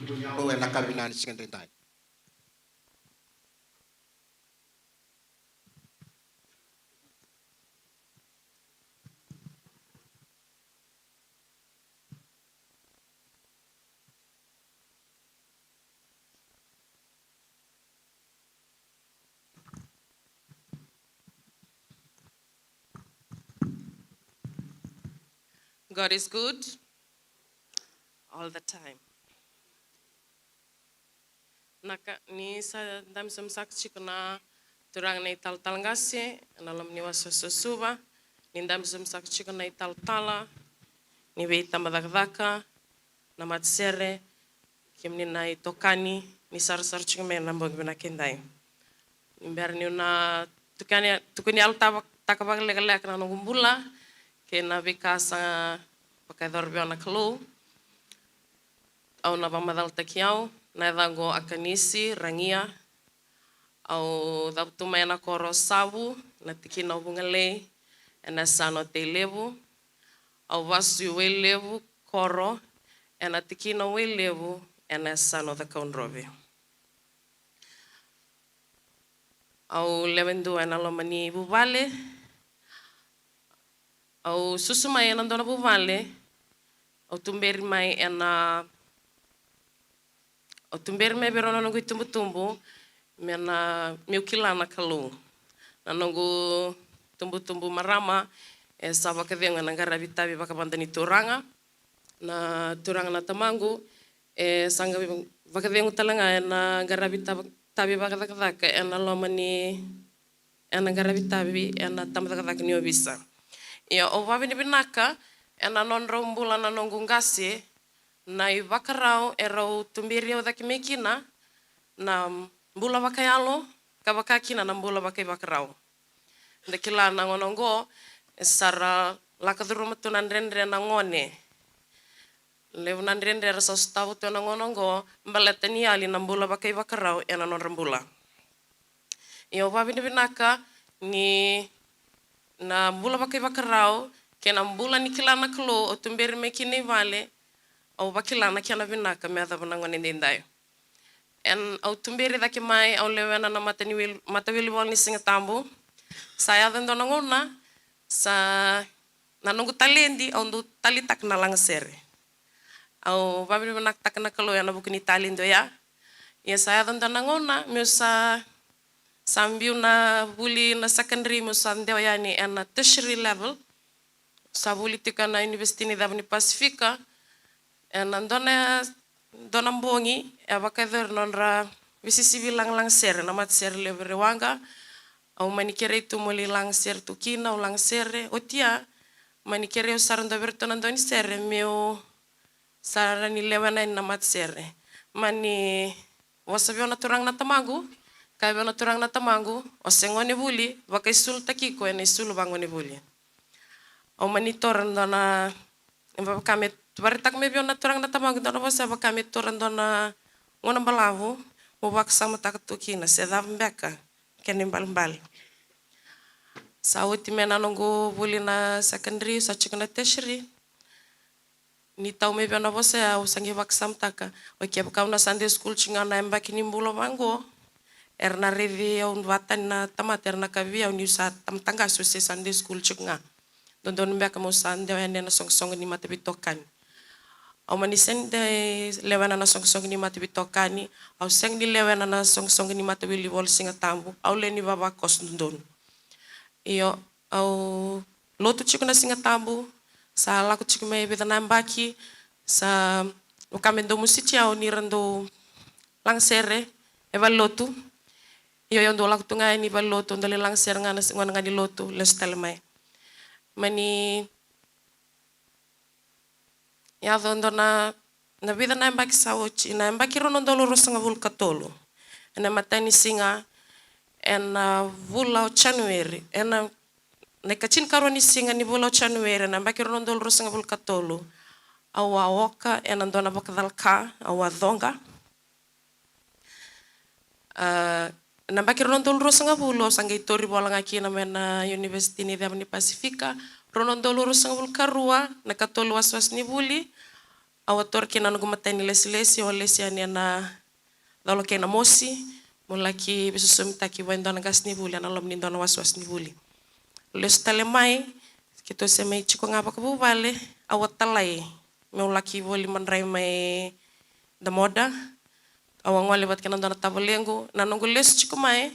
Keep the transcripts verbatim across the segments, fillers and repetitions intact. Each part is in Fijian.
Au e na ka vinaka ni siga daidai. God is good all the time. Naka, ni sa dabe sobu saka tiko na turaga na italatala qase ena loma ni wasewase o Suva, ni dabe sobu saka tiko na italatala ni veitabacakacaka, na matasere, kemuni na itokani ni sarasara tiko mai ena bogi vinaka edai. Ni bera niu na tukuni, tukuni yalotaka vakalekaleka na noqu bula kei na veika sa vakayacora vei au na Kalou, au na vakamacalataki au. Na yacaqu o Akanisi Ragia. Au cavutu mai ena koro o Savu, na tikina o Vugalei, ena yasana o Tailevu. Au vasu i Wailevu koro, ena tikina o Wailevu, ena yasana o Cakaudrove. Au lewe dua ena loma ni vuvale. Au susu mai ena dua na vuvale. Au tuberi mai ena, au tuberi mai vei rau na noqu itubutubu, me na, meu kila na Kalou. Na noqu tubutubu marama e sa vakacegu ena qaravi tavi vakavada ni turaga. Na turaga na tamaqu e sa qai vakacegu tale ga ena qaravi tavi, tavi vakacakacaka ena loma ni, ena qaravi tavi ena tabacakacaka ni ovisa. Ia au vakavinavinaka ena nodrau bula na noqu qase, na ivakarau erau tuberi au cake mai kina, na bula vakayalo ka vaka kina na bula vakaivakarau. Da kila na gauna oqo e sa ra lako curuma tu na dredre na gone. Levu na dredre era sa sotava tu ena gauna oqo baleta ni yali na bula vakaivakarau ena nodra bula. Ia au vakavinavinaka ni na bula vakaivakarau kei na bula ni kila na Kalou au tuberi mai kina i vale, au vakila na kena vinaka me yacova na gauna edaidai. Ena, au tuberi cake mai, au lewena na mata ni wil-, matawilivola ni Siga Tabu. Sa yaco e dua na gauna sa, na noqu taledi, au dau talitaka na lagasere. Au vakavinavinakataka na Kalou ena vuku ni taledi oya. Ia sa yaco e dua na gauna meu sa, sa biu na vuli na secondary, meu sa dewa yani ena tertiary level. Sa vuli tiko ena University ni Ceva ni Pasifika. Ena dua na, dua na bogi e vakayacori nodra veisisivi lagalagasere na matasere levu e Waqa. Au mani kerei tu meu lai lagasere tu kina, au lagasere. Oti ya, mani kerei au sara dua vei iratou na daunisere meu sa rawa ni lewena yani na matasere. Mani vosa vei au na turaga na tamaqu, kaya vei au na turaga na tamaqu, o se gonevuli, vakaisulutaki iko ena isulu vagonevuli. Au mani taura dua na, vaka me vakaraitaka mai vei au na turaga na tamaqu dua na vosa, vaka me taura dua na gauna balavu meu vakasamataka tu kina se cava beka kena ibalebale. Sa oti mai na noqu vuli na secondary, sa tiko na tertiary. Ni tau mai vei au na vosa ya, au sa qai vakasamataka, o kevaka au na Sunday school tiko ga na yabaki ni bula vaqo, era na raici au vata na tamata, era na kaya vei au niu sa tamata qase, au se Sunday school tiko ga. Dodonu beka meu sa dewa yani ena soqosoqo ni mataveitokani. Au mani sega ni lewena na soqosoqo ni mataveitokani, au sega ni lewena na soqosoqo ni matawilivola Siga Tabu, au lewe ni vavakoso dodonu. Io, au lotu tiko na Siga Tabu, sa lako tiko mai vica na yabaki, sa, au kaya me dau mositi au ni ra dau lagasere e valelotu. Io, au dau lako tu ga yani valelotu, au dau lai lagasere ga na gauna ga ni lotu, lesu tale mai. Mani yaco dua na, na vica na yabaki sa oti, na yabaki rua na udolu ruasagavulu ka tolu. Ena matai ni siga, ena vula o January, ena, na ikatinikarua ni siga ni vula o January, ena yabaki rua na udolu ruasagavulu ka tolu. Au a oka ena dua na vakacalaka, au a coqa. A, na yabaki rua na udolu ruasagavulu, au sa qai tauri vola ga kina mai na University ni Ceva ni Pasifika. Rua na udolu ruasagavulu ka rua, na ikatolu wasewase ni vuli, Au a taura kina na noqu matai ni lesilesi, au a lesi yani ena colo kei Namosi, meu laki veisosomitaki vua e dua na qasenivuli ena loma ni dua na wasewase ni vuli. Lesu tale mai, keitou se mai tiko ga vakavuvale, au a talai meu laki voli madrai mai Damoda. Au a gole vata kei na dua na tavalequ, na noqu lesu tiko mai,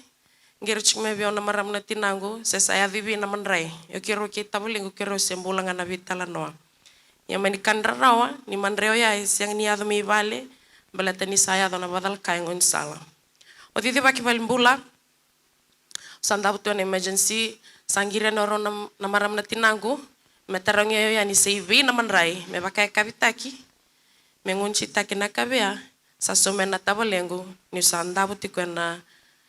qai rau tiko mai vei au na marama na tinaqu, se sa yaco i vei na madrai. Ia keirau kei tavalequ, keirau se bula ga na veitalanoa. Ia mani ka ni rarawa ni madrai oya e sega ni yaco mai vale, baleta ni sa yaco na vakacalaka e gaunisala. Au cicivaki valenibula, sa davo tu ena emergency, sa qiri yani o rau na, na marama na tinaqu me tarogi au yani se i vei na madrai, me vakayakavitaki, me gunucitaki na kavea. Sa sauma na tavalequ niu sa davo tiko ena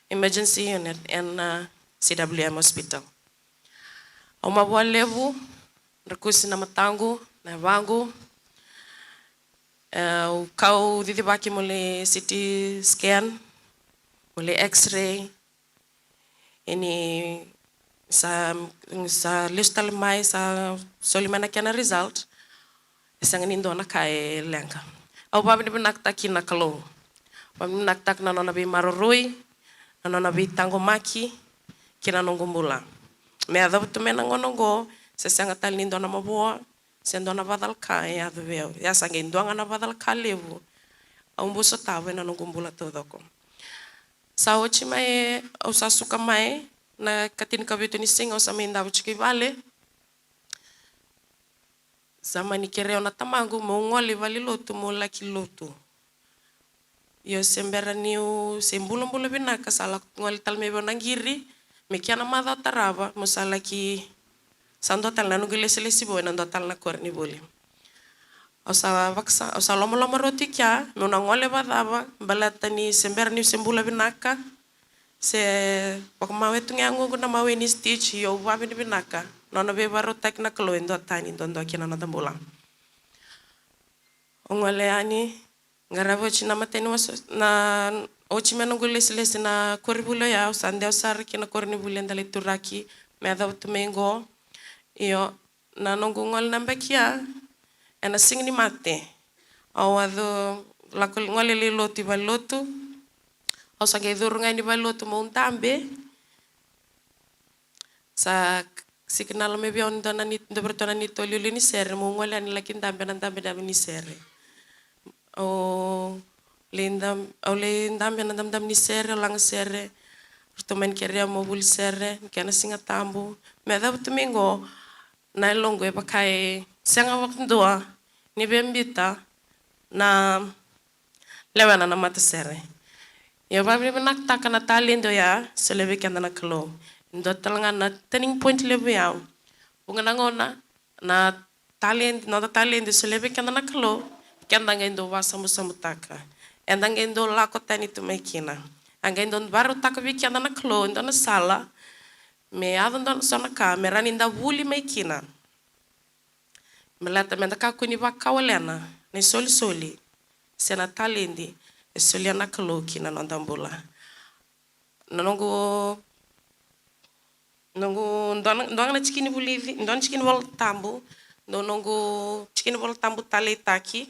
emergency unit ena C W M hospital. Au mavoa levu, drakusi na mataqu, na yavaqu. E, au kau cicivaki meu lai C T scan, meu lai X-ray. Ia ni sa, sa lesu tale mai, sa soli mai na kena result, e sega ni dua na ka e leqa. Au vavinavinakataki na Kalou. Vavinavinakataki na nona veimaroroi, na nona veitaqomaki ki na noqu bula. Me yacova tu mai na gauna oqo, se sega tale ni dua na mavoa se dua na vakacalaka e yaco vei au. Ia sa qai dua ga na vakacalaka levu au bau sotava ena noqu bula taucoko. Sa oti mai, au sa suka mai na ikatinikavitu ni siga, au sa mai davo tiko i vale. Sa mani kerea na tamaqu meu gole i valelotu meu laki lotu. Io, se bera niu se bulabula vinaka, sa lako gole tale mai vei au na qiri me kena macawa tarava meu sa laki, sa dua tale na noqu lesilesi vou ena dua tale na koronivuli. Au sa vakasa, au sa lomaloma roti kea meu na gole vakacava, baleta ni se bera niu se bula vinaka, se vakamawe tu ga e yagoqu na mawe ni stitch. Io, au vavinavinaka na nona veivakarautaki na Kalou e duatani duadua ki na noda bula. Au gole yani, qaravi oti na matai ni wasa, na oti mai noqu lesilesi na koronivuli oya, au sa dewa sara ki na koronivuli eda lai turaki me yacova tu mai qo. Io, na noqu gole na baki ya, ena siga ni mate, au a cu, lako gole lai lotu i valelotu. Au sa qai curu ga yani i valelotu meu dabe. Sa sikinala mai vei au e dua na ni, dua vei iratou na neitou iliuliu ni sere meu gole yani laki dabe ena dabedabe ni sere. Au lai dab-, au lai dabe ena dabedabe ni sere, au laga sere. Ratou mani kerea meu vuli sere ena kena Siga Tabu. Me yacova tu mai qo, na yaloqu e vaka e sega vakadua ni via biuta na lewena na matasere. Ia au vavinavinakataka na taledi oya e solia vei keda na Kalou. E dua tale ga na turning point levu ya. Vuqa na gauna na taledi, noda taledi e solia vei keda na Kalou, keda qai dau vakasabusabutaka. Eda qai dau lako tani tu mai kina. A qai dau vakarautaka vei keda na Kalou e dua na sala me yaco dua na so na ka me rawa ni da vuli mai kina. Baleta meda kakua ni vakawalena na isolisoli se na taledi e solia na Kalou ki na noda bula. Na noqu, noqu dua na, dua ga na tikini vulici, dua na tikini Vola Tabu, dua noqu tikini Vola Tabu taleitaki.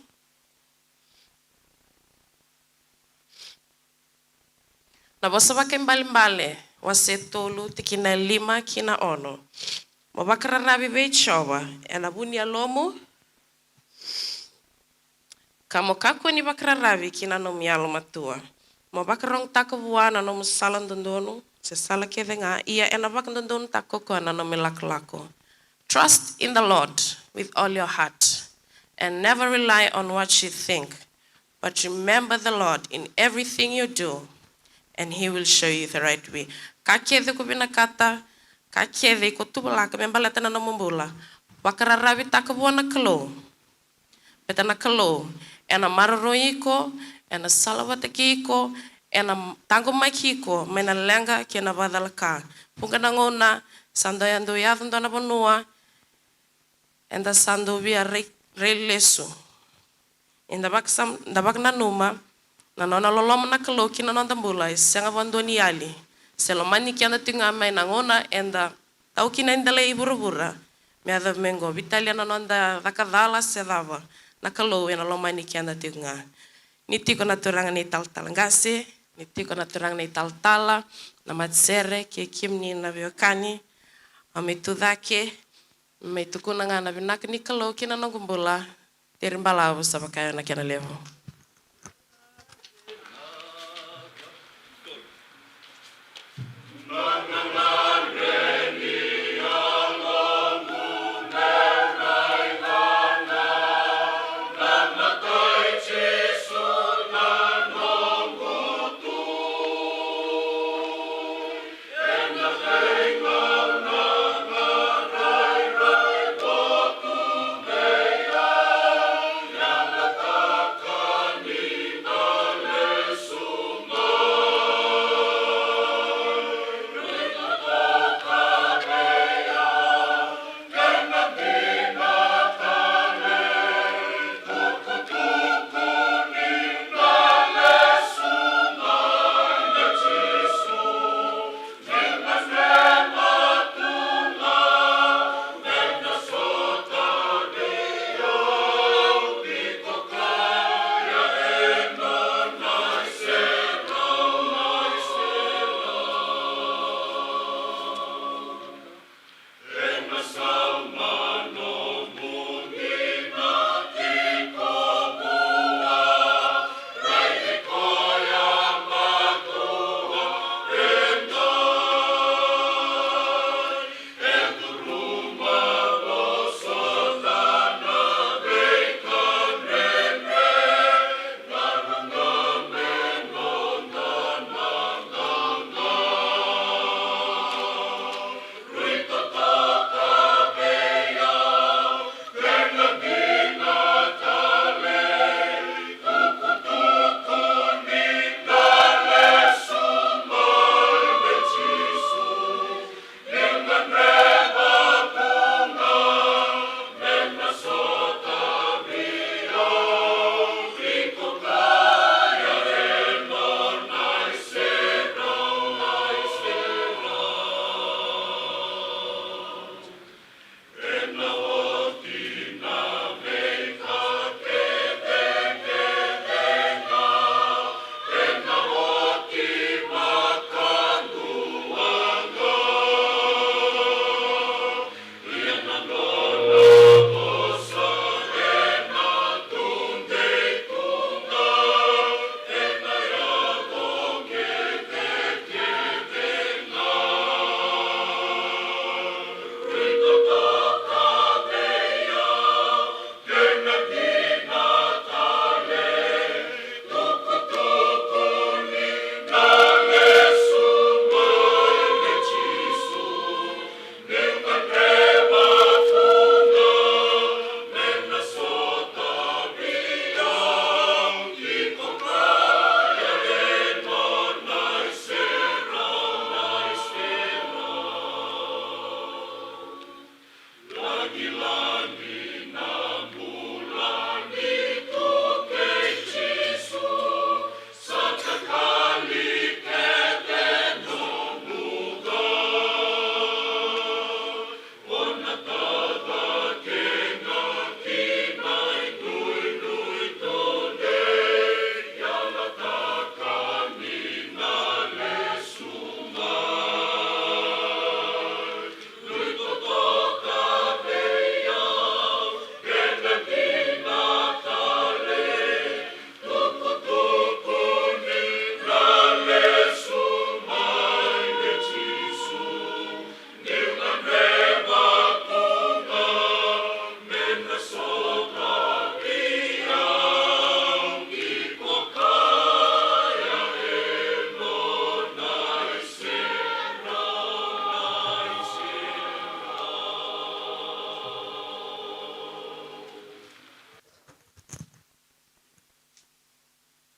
Na Vosa Vakaibalebale, wase tolu, tikina e lima ki na ono. Mo vakararavi vei Jiova ena vu ni yalomu, ka mo kakua ni vakararavi ki na nomu yalomatua. Mo vakarogotaka vua na nomu sala dodonu, se sala kece ga, ia ena vakadodonutaka ko koya na nomu ilakolako. Trust in the Lord with all your heart, and never rely on what you think, but remember the Lord in everything you do, and he will show you the right way. Ka kece ko vinakata, ka kece ko tuvalaka me baleta na nomu bula, vakararavitaka vua na Kalou. Baleta na Kalou ena maroroi iko, ena salavata kei iko, ena taqomaki iko mai na leqa kei na vakacalaka. Vuqa na gauna sa dau ya, dau yaco dua na vanua, eda sa dau via rai, rai lesu. Eda vakasam-, da vakananuma na nona loloma na Kalou ki na noda bula e sega vakadua ni yali, se lomani keda tiko ga mai na gauna eda tau kina e delai i vuravura me yacova mai qo. Veitalia na noda caka cala se cava, na Kalou ena lomani keda tiko ga. Ni tiko na turaga ni talatala qase, ni tiko na turaga ni talatala, na matasere, kei kemuni na veiwekani, a me tu cake, me tukuna ga na vinaka ni Kalou ki na noqu bula, teri balavu sa vaka na kena levu.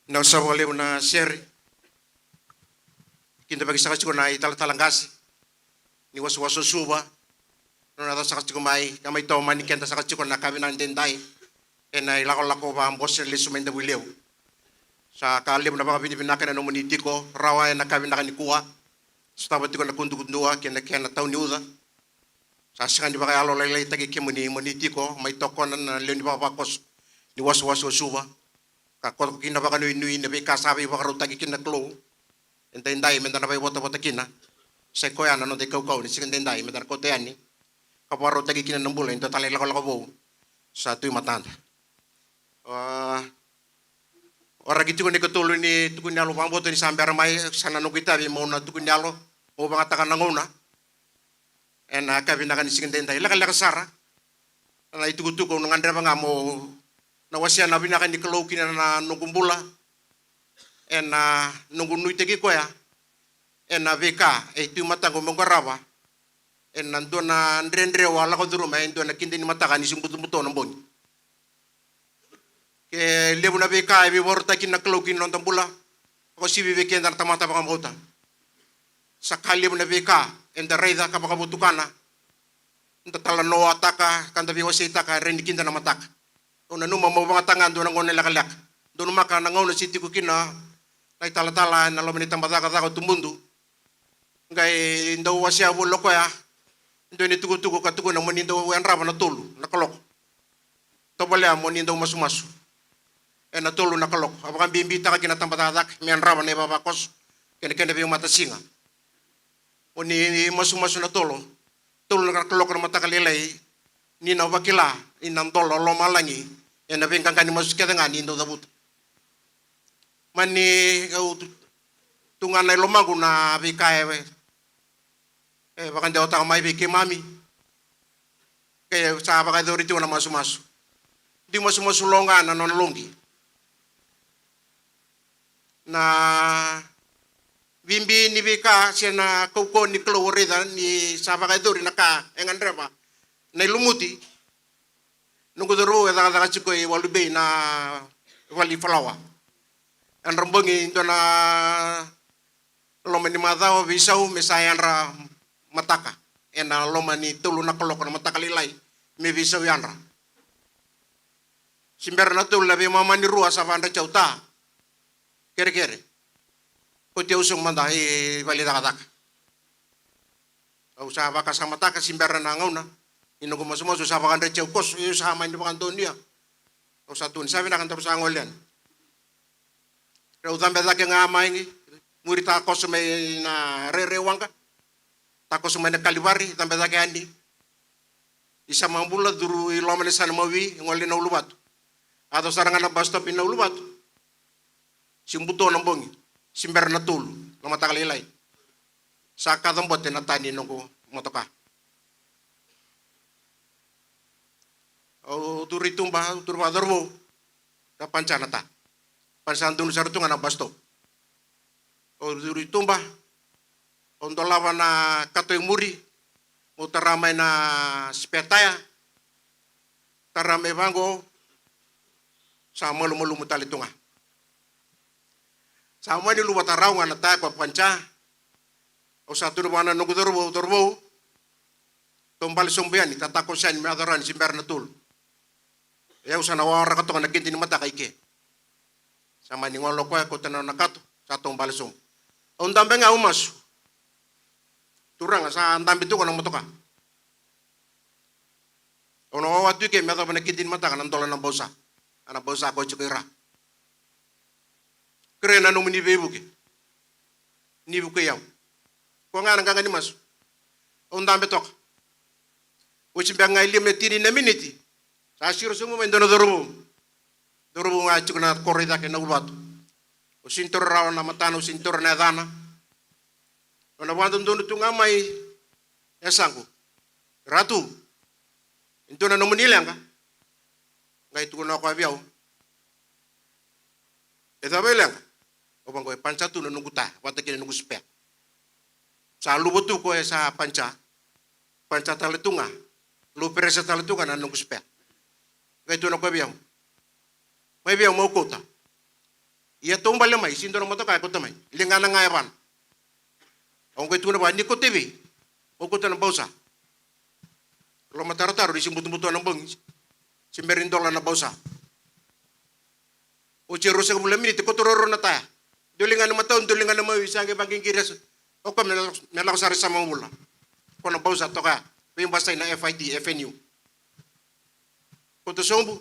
Na sa vakalevu na sere. Kidavaki saka tiko na italatala qase ni wasawasa o Suva. Nona yaco saka tiko mai ka mai tomani keda saka tiko na ka vinaka daidai ena ilakolako vakabose lesu mai Davuilevu. Sa ka levu na vakavinavinaka ena nomuni tiko rawa ena ka vinaka nikua. Sotava tiko na kudukudua kei na kena tau ni uca. Sa sega ni vakayalolailaitaki kemuni mo ni tiko mai tokona na lewe ni vakavakoso ni wasewase o Suva, ka koto kina vakanuinui na veika sa veivakarautaki kina na Kalou edaidai meda na vakaivotavota kina. Sa i koya na noda ikaukau ni siga edaidai, meda na kauta yani ka vakarautaki kina na bula e dua tale na ilakolako vou sa tu e matada. A, waraki tiko na ikatolu ni tukuni yalo vakabauta ni sa bera mai, sa na noqu itavi meu na tukuni yalo, meu vakayagataka na gauna ena yakavi vinaka ni siga edaidai. Lekaleka sara na itukutuku, au na gadreva ga meu na wasea na vinaka ni Kalou kina na noqu bula, ena noqu nuitaki koya ena veika e tu e mataqu meu qarava ena dua na dredre au a lako curuma e dua na kida ni mataka ni se butobuto na bogi. Ke levu na veika e veivakarautaki na Kalou ki na noda bula, vakauasivi vei keda na tamata vakabauta. Sa ka levu na veika eda raica ka vakavotukana, da talanoataka ka da veiwaseitaka e rawa ni kida na mataka. Au nanuma meu vakayagataka ga dua na gauna lekaleka, donumaka na gauna se tiko kina na italatala ena loma ni tabacakacaka o Tubudu. Qai dau wasea voli o koya e dua na itukutuku ka tukuna mo ni dau yadrava na tolu na kaloko. Tovolea mo ni dau masumasu ena tolu na kaloko. A vakabibitaka kina na tabacakacaka me yadrava na ivavakoso kei na kena veimatasiga. Mo ni masumasu na tolu, tolu na kaloko na mataka lailai, ni na vakila ni na dola o lomalagi ena veiqaqa ni masu kece ga ni dau cavuta. Mani au tu, tu ga na i lomaqu na veika e, e vakadewataka mai vei keimami. Ke sa vakayacori tiko na masumasu, dui masumasu lo ga na nona loqi. Na bibi ni veika se na kaukauwa ni Kalou o raica ni sa vakayacori na ka e gadreva na i lumuti. Noqu cauravou e cakacaka tiko i Walu Bay na vale ni falawa. Yadra bogi dua na loma ni macawa veisau me sa yadra mataka. Ena loma ni tolu na kaloko na mataka lailai me veisau yadra. Se bera na tolu na veimama ni rua sa vakadreti au, ta, kerekere, kauti au sobu mada i vale ni cakacaka. Au sa vakasamataka se bera na gauna ni noqu masumasu, sa vakadreti au koso, au sa mani vakadonuya. Au sa tukuna sa vinaka, daru sa gole yani. Rau cabe cake ga mai, muri takoso mai na rere waqa, takoso mai na Kalivari, cabe cake yani i Samabula, curu i loma ni yasana Maui, gole i Nauluvatu. Yaco sara ga na bus stop i Nauluvatu, se buto na bogi, se bera na tolu na mataka lailai. Sa kacabote na ta ni noqu motoka. Au curu i tuba, au curu vakacauravou, sa panca na ta. Panca donu sara tu ga na bus stop. Au curu i tuba, au dolava na kato i muri, meu tara mai na spare tire, tara mai vaqo, sa malumalumu tale tu ga. Sa mani luvata rawa ga na tire ko a panca. Au sa tukuna vua na noqu cauravou, cauravou, taubale sobu yani, tatakoso yani me yaco rawa ni se bera na tolu. Ia au sa na waraka toka na kidi ni mataka i ke. Sa mani gole o koya, kauta na nona kato, sa taubale sobu. Au dabe ga, au masu. Turaga, sa dabe tu ga na motoka. Au na wawa tu i ke me yacova na kidi ni mataka na dola na bausa. A na bausa ko tiko i ra. Kerea na nomuni veivuke. Ni vukei au. Ko ga na qaqa ni masu. Au dabe toka. Oti beka ga e lima, e tini na miniti, sa siro sobu mai e dua na cauravou. Cauravou ga tiko na koro i cake na Uluvatu. Au sini taura rawa na matana, au sini taura na yacana. Au na vakadodonu tu ga mai e yasaqu. Ratu, e dua na nomuni leqa? Qai tukuna o koya vei au. E cava e leqa? Au vaqo, e panca tu na noqu taya vata kei na noqu spare. Sa luva tu o koya, sa panca. Panca tale tu ga. Low pressure tale tu ga na noqu spare. Qai tukuna o koya vei au. Mai vei au, meu kauta. Ia taubale mai, se dua na motoka e kauta mai. Ligana ga e vana. Au qai tukuna vua, ni kauta i vei? Au kauta na bausa. Lomatarotaro ni se butobuto na bogi. Se bera ni dola na bausa. Oti e ruasagavulu na miniti, koto ruarua na taya. Dua ligana matau, dua ligana mawi, sa qai vaqiqiri. O koya me lako, me lako sara i Samabula. Ko na bausa toka ya. Veibasai na F I T, F N U. Koto sobu.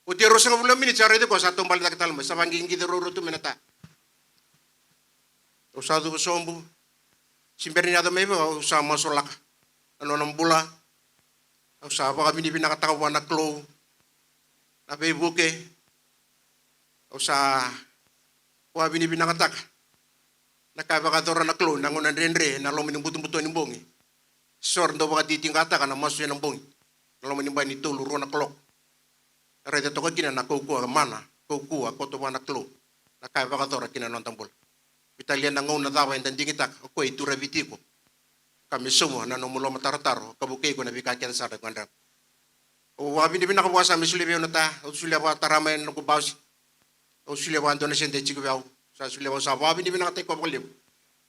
Oti e ruasagavulu na miniti sa raici koya sa taubale cake tale mai, sa vaqiqici ruarua tu mai na ta. Au sa cuva sobu. Se bera ni yaco mai vei au, au sa masulaka na nona bula. Au sa vakavinavinakataka vua na Kalou na veivuke. Au sa vakavinavinakataka na ka e vakayacora na Kalou na gauna dredre, na loma ni butobuto ni bogi. So era dau vakatitiqataka na masu ena bogi, na loma ni bai ni tolu, rua na kaloko. Raica toka kina na kaukauwa mana, kaukauwa koto vua na Kalou, na ka e vakayacora kina na noda bula. Veitalia na gauna cava eda digitaka, o koya e turavi tiko. Ka me sauma na nomu lomatarotaro ka vukei iko na veika kece sara iko gadreva. Au vakavinavinaka vua sa me solia vei au na ta, au solia vua tara mai na noqu bausi. Au solia vua dua na sede e tiko vei au. Sa solia vua, sa vakavinavinakataki koya vakalevu.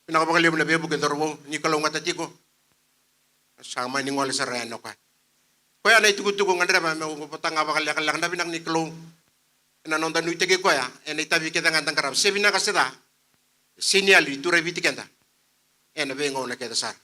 Vinaka vakalevu na veivuke cauravou, ni kalougata tiko. Sa mani gole sara yani o koya. Koya na itukutuku gadreva meu vota ga vakalekaleka na vinaka ni Kalou. Ena noda nuitaki koya ena itavi kece ga eda qarava, se vinaka se ca. Sega ni yali ni turavi Viti keda ena veigauna kece sara.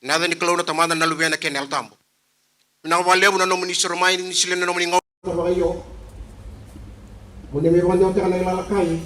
Ena yaca ni Kalou na Tamada, na Luvena kei na Yalo Tabu. Vinaka vakalevu na nomuni siro mai, ni solia na nomuni gauna. Vakaio. Mo ni mai vakadewataka na ilalakai.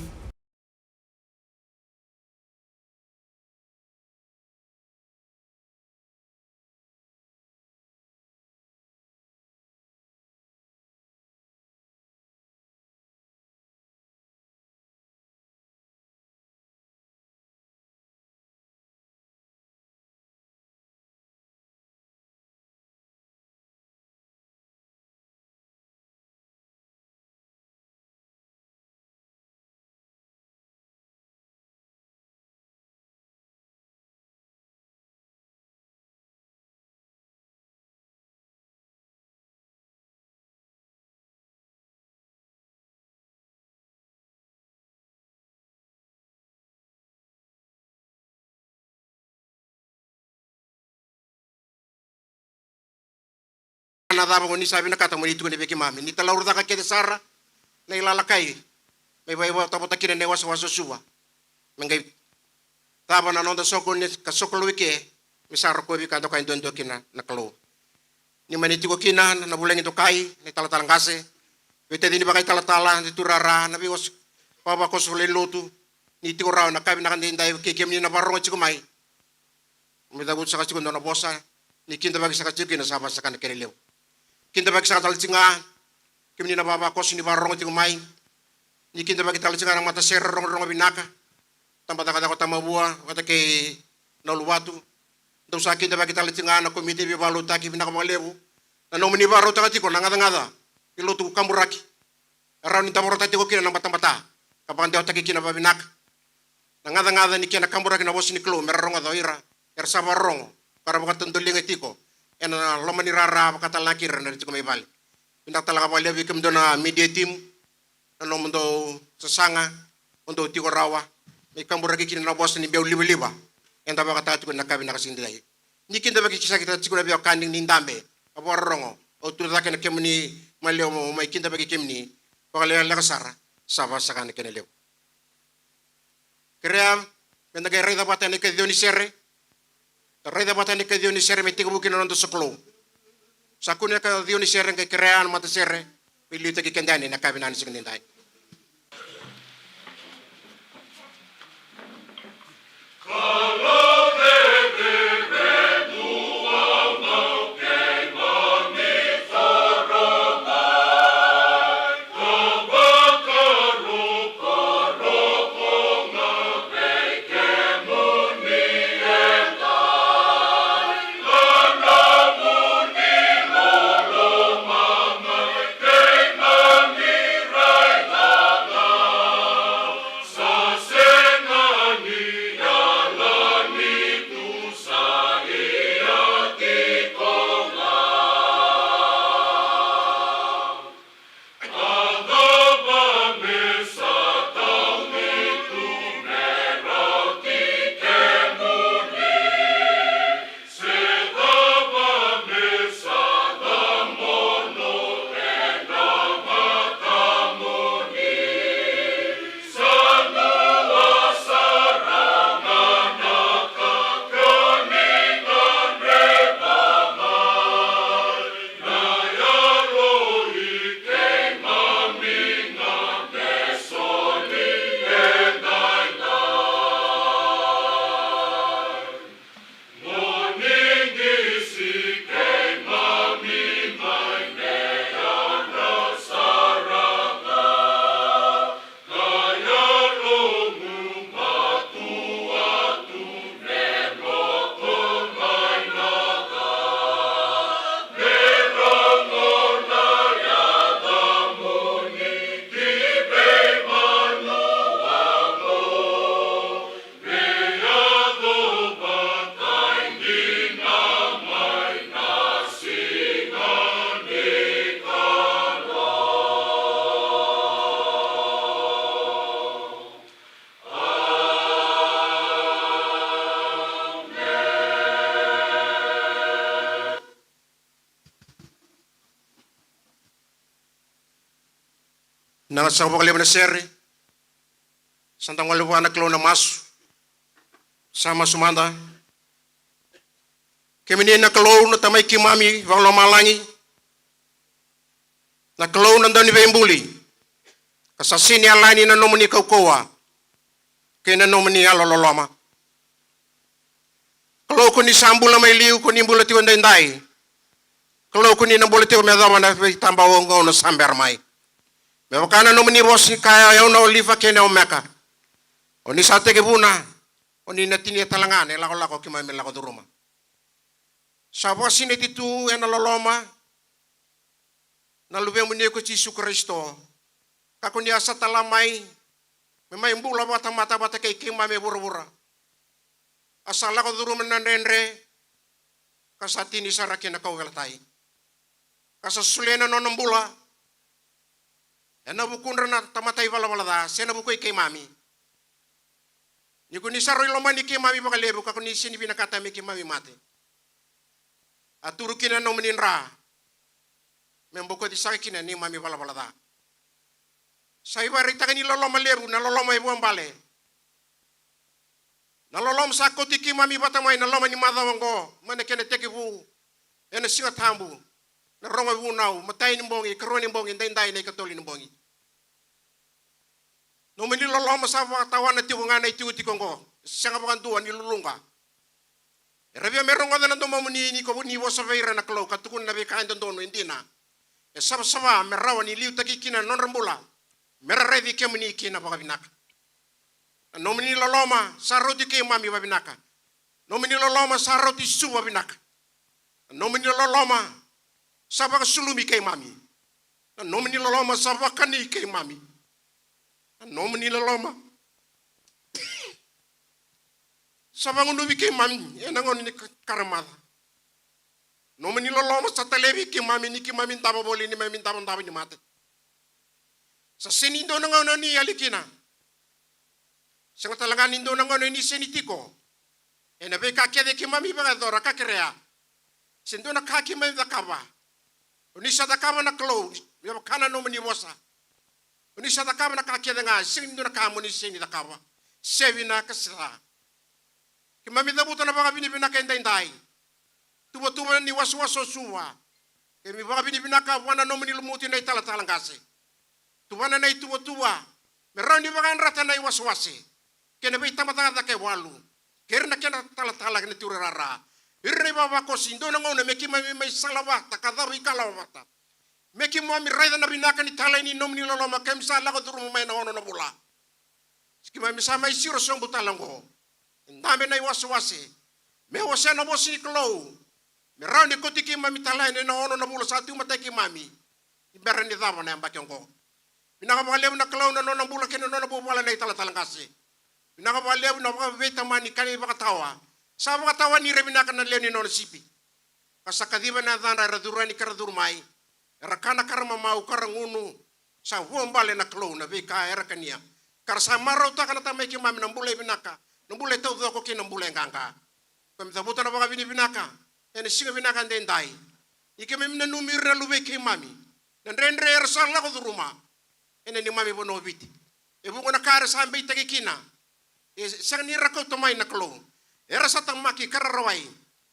Na cava ko ni sa vinakata mo ni tukuna vei keimami? Ni talaucaka kece sara na ilalakai me vaivotavota kina na iwasewase o Suva. Me qai cava na noda soko ni ka sokalou i ke, me sa rokovi ka dokai duadua kina na Kalou. Ni mani tiko kina na vulagi dokai, na italatala qase, veitacini vakaitalatala, na turara, na veiwasa, vavakoso lewe ni lotu, ni tiko rawa na ka vinaka daidai kei kemuni na vakarorogo tiko mai. Me cavuta saka tiko dua na vosa, ni kidavaki saka tiko kina sa vakasaka na kena levu. Kidavaki saka tale tiko ga kemuni na vavakoso ni vakarorogo tiko mai. Ni kidavaki tale tiko ga na matasere rogorogo vinaka, tabacakacaka o Tamavua vata kei na Uluvatu. Dou sa kidavaki tale tiko ga na komiti veivakalotutaki, vinaka vakalevu na nomuni vakarautaka tiko na gacagaca ni lotu kaburaki. E rawa ni davoravora tiko kina na batabata ka vakadewataki kina vavinaka na gacagaca ni kena kaburaki na vosa ni Kalou me ra rogoca o ira era sa vakarorogo ka ra vakatadoliga tiko ena loma ni rara, vakatalega kei ira na ra tiko mai vale. Vinaka tale ga vakalevu vei kemudou na media team na nomudou sasaga, mo dou tiko rawa me kaburaki kina na vosa ni beu livaliva eda vakataka tiko na ka vinaka siga nidai. Ni kidavaki saka tiko na veiwekani ni dabe ka vakarorogo, au tucake na kemuni maliwa mo mai kidavaki kemuni vakalekaleka sara, sa vakasaka na kena levu. Kerea me da qai raica vata na ikaciwa ni sere. Da raica vata na ikaciwa ni sere me tekivu kina na noda sokalou. Sa kune na ikaciwa ni sere, qai kerea na matasere me liutaki keda yani ena yakavi ni siga nidai. Na saka vakalevu na sere. Sa da gole vua na Kalou na masu. Sa masu mada. Kemuni na Kalou na Tamai keimami vakalomalagi, na Kalou na Dauniveibuli, ka sa sega ni yalani na nomuni kaukauwa kei na nomuni yalololoma. Kalou, ko ni sa bula mai liu, ko ni bula tiko edaidai. Kalou, ko ni na bula tiko me yacova na veitaba oqo na sa bera mai. Me vaka na nomuni vosa ni kaya, o yau na Olifa kei na Omeka. O ni sa tekivuna, o ni na tinia tale ga na ilakolako keimami lako curuma. Sa vakasinaiti tu ena loloma na Luvemuni ko Jisu Karisito, ka ko ni a sa tala mai me mai bula vakatamata vata kei keimami e vuravura. A sa lako curuma na dredre, ka sa tini sara ki na kauveilatai, ka sa solia na nona bula ena vukudra na tamata ivalavala ca, se na vuku i keimami. Ni ko ni sa rui lomani keimami vakalevu, ka ko ni sega ni vinakata me keimami mate. A turu kina na nomuni dra me bokoci saka kina neimami valavala ca. Sa ivakaraitaki ni loloma levu, na loloma e vuabale, na loloma sa kauti keimami vata mai na loma ni macawa oqo mai na kena tekivu ena Siga Tabu, na rogo vunau, matai ni bogi, karua ni bogi, daidai na ikatolu ni bogi. Nomuni loloma sa vakatawana tiko ga na itikotiko oqo, e sega vakadua ni luluqa. Era via me rogoca na domomuni ni ko ni vosa vei ira na Kalou ka tukuna na veika e dodonu, e dina, e savasava, me rawa ni liutaki kina na nodra bula, me ra raici kemuni kina vakavinaka. Na nomuni loloma sa rauti keimami vavinaka. Nomuni loloma sa rauti Suva vinaka. Na nomuni loloma sa vakasulumi keimami. Na nomuni loloma sa vakani keimami. Na nomuni loloma sa vagunuvi keimami ena gauna ni ka-, karamaca. Nomuni loloma sa talevi keimami ni keimami davo voli, neimami davodavo ni mate. Sa sega ni dua na gauna ni yali kina. Sega tale ga ni dua na gauna ni sega ni tiko ena veika kece keimami vakayacora ka kerea, se dua na ka keimami cakava. O ni sa cakava na Kalou, me vaka na nomuni vosa. O ni sa cakava na ka kece ga, sega ni dua na ka mo ni sega ni cakava, se vinaka se ca. Keimami cavuta na vakavinavinaka edaidai. Tuvatuva ni wasewase o Suva, keimami vakavinavinaka vua na nomuni lumuti na italatala qase. Tuvana na ituvatuva me rawa ni vakayadrata na iwasewase kei na veitabacakacaka e walu, kei ira na kena talatala kei na tuirara, ira na ivavakoso, e dua na gauna me keimami mai sala vata ka cavuikalawa vata. Me keimami raica na vinaka ni talai ni nomuni loloma keimami sa lako curuma mai na ono na vula. Keimami sa mai siro sobu tale oqo. E dabe na iwasewase me wasea na vosa ni Kalou, me rawa ni kauti keimami tale yani ena ono na vula sa tu matai keimami, ni bera ni cava na yabaki oqo. Vinaka vakalevu na Kalou na nona bula kei na nona vuvale na italatala qase. Vinaka vakalevu na vakaveitamani kei na ivakatawa. Sa vakatawani ira vinaka na lewe ni nona sipi, ka sa kaciva na yacadra, era curu yani ka ra curu mai. Era kana ka ra mamau ka ra gunu. Sa vuabale na Kalou na veika era kania, ka ra sa marautaka na Tamai keimami na bula e vinaka, na bula e taucoko kei na bula e qaqa. Keimami cavuta na vakavinavinaka ena siga vinaka edaidai, ni keimami nanumi ira na luvei keimami, na dredre era sa lako curuma ena neimami vanua o Viti. E vuqa na ka era sa beitaki kina, e sega ni ra kauta mai na Kalou. Era sa tamaki ka ra rawai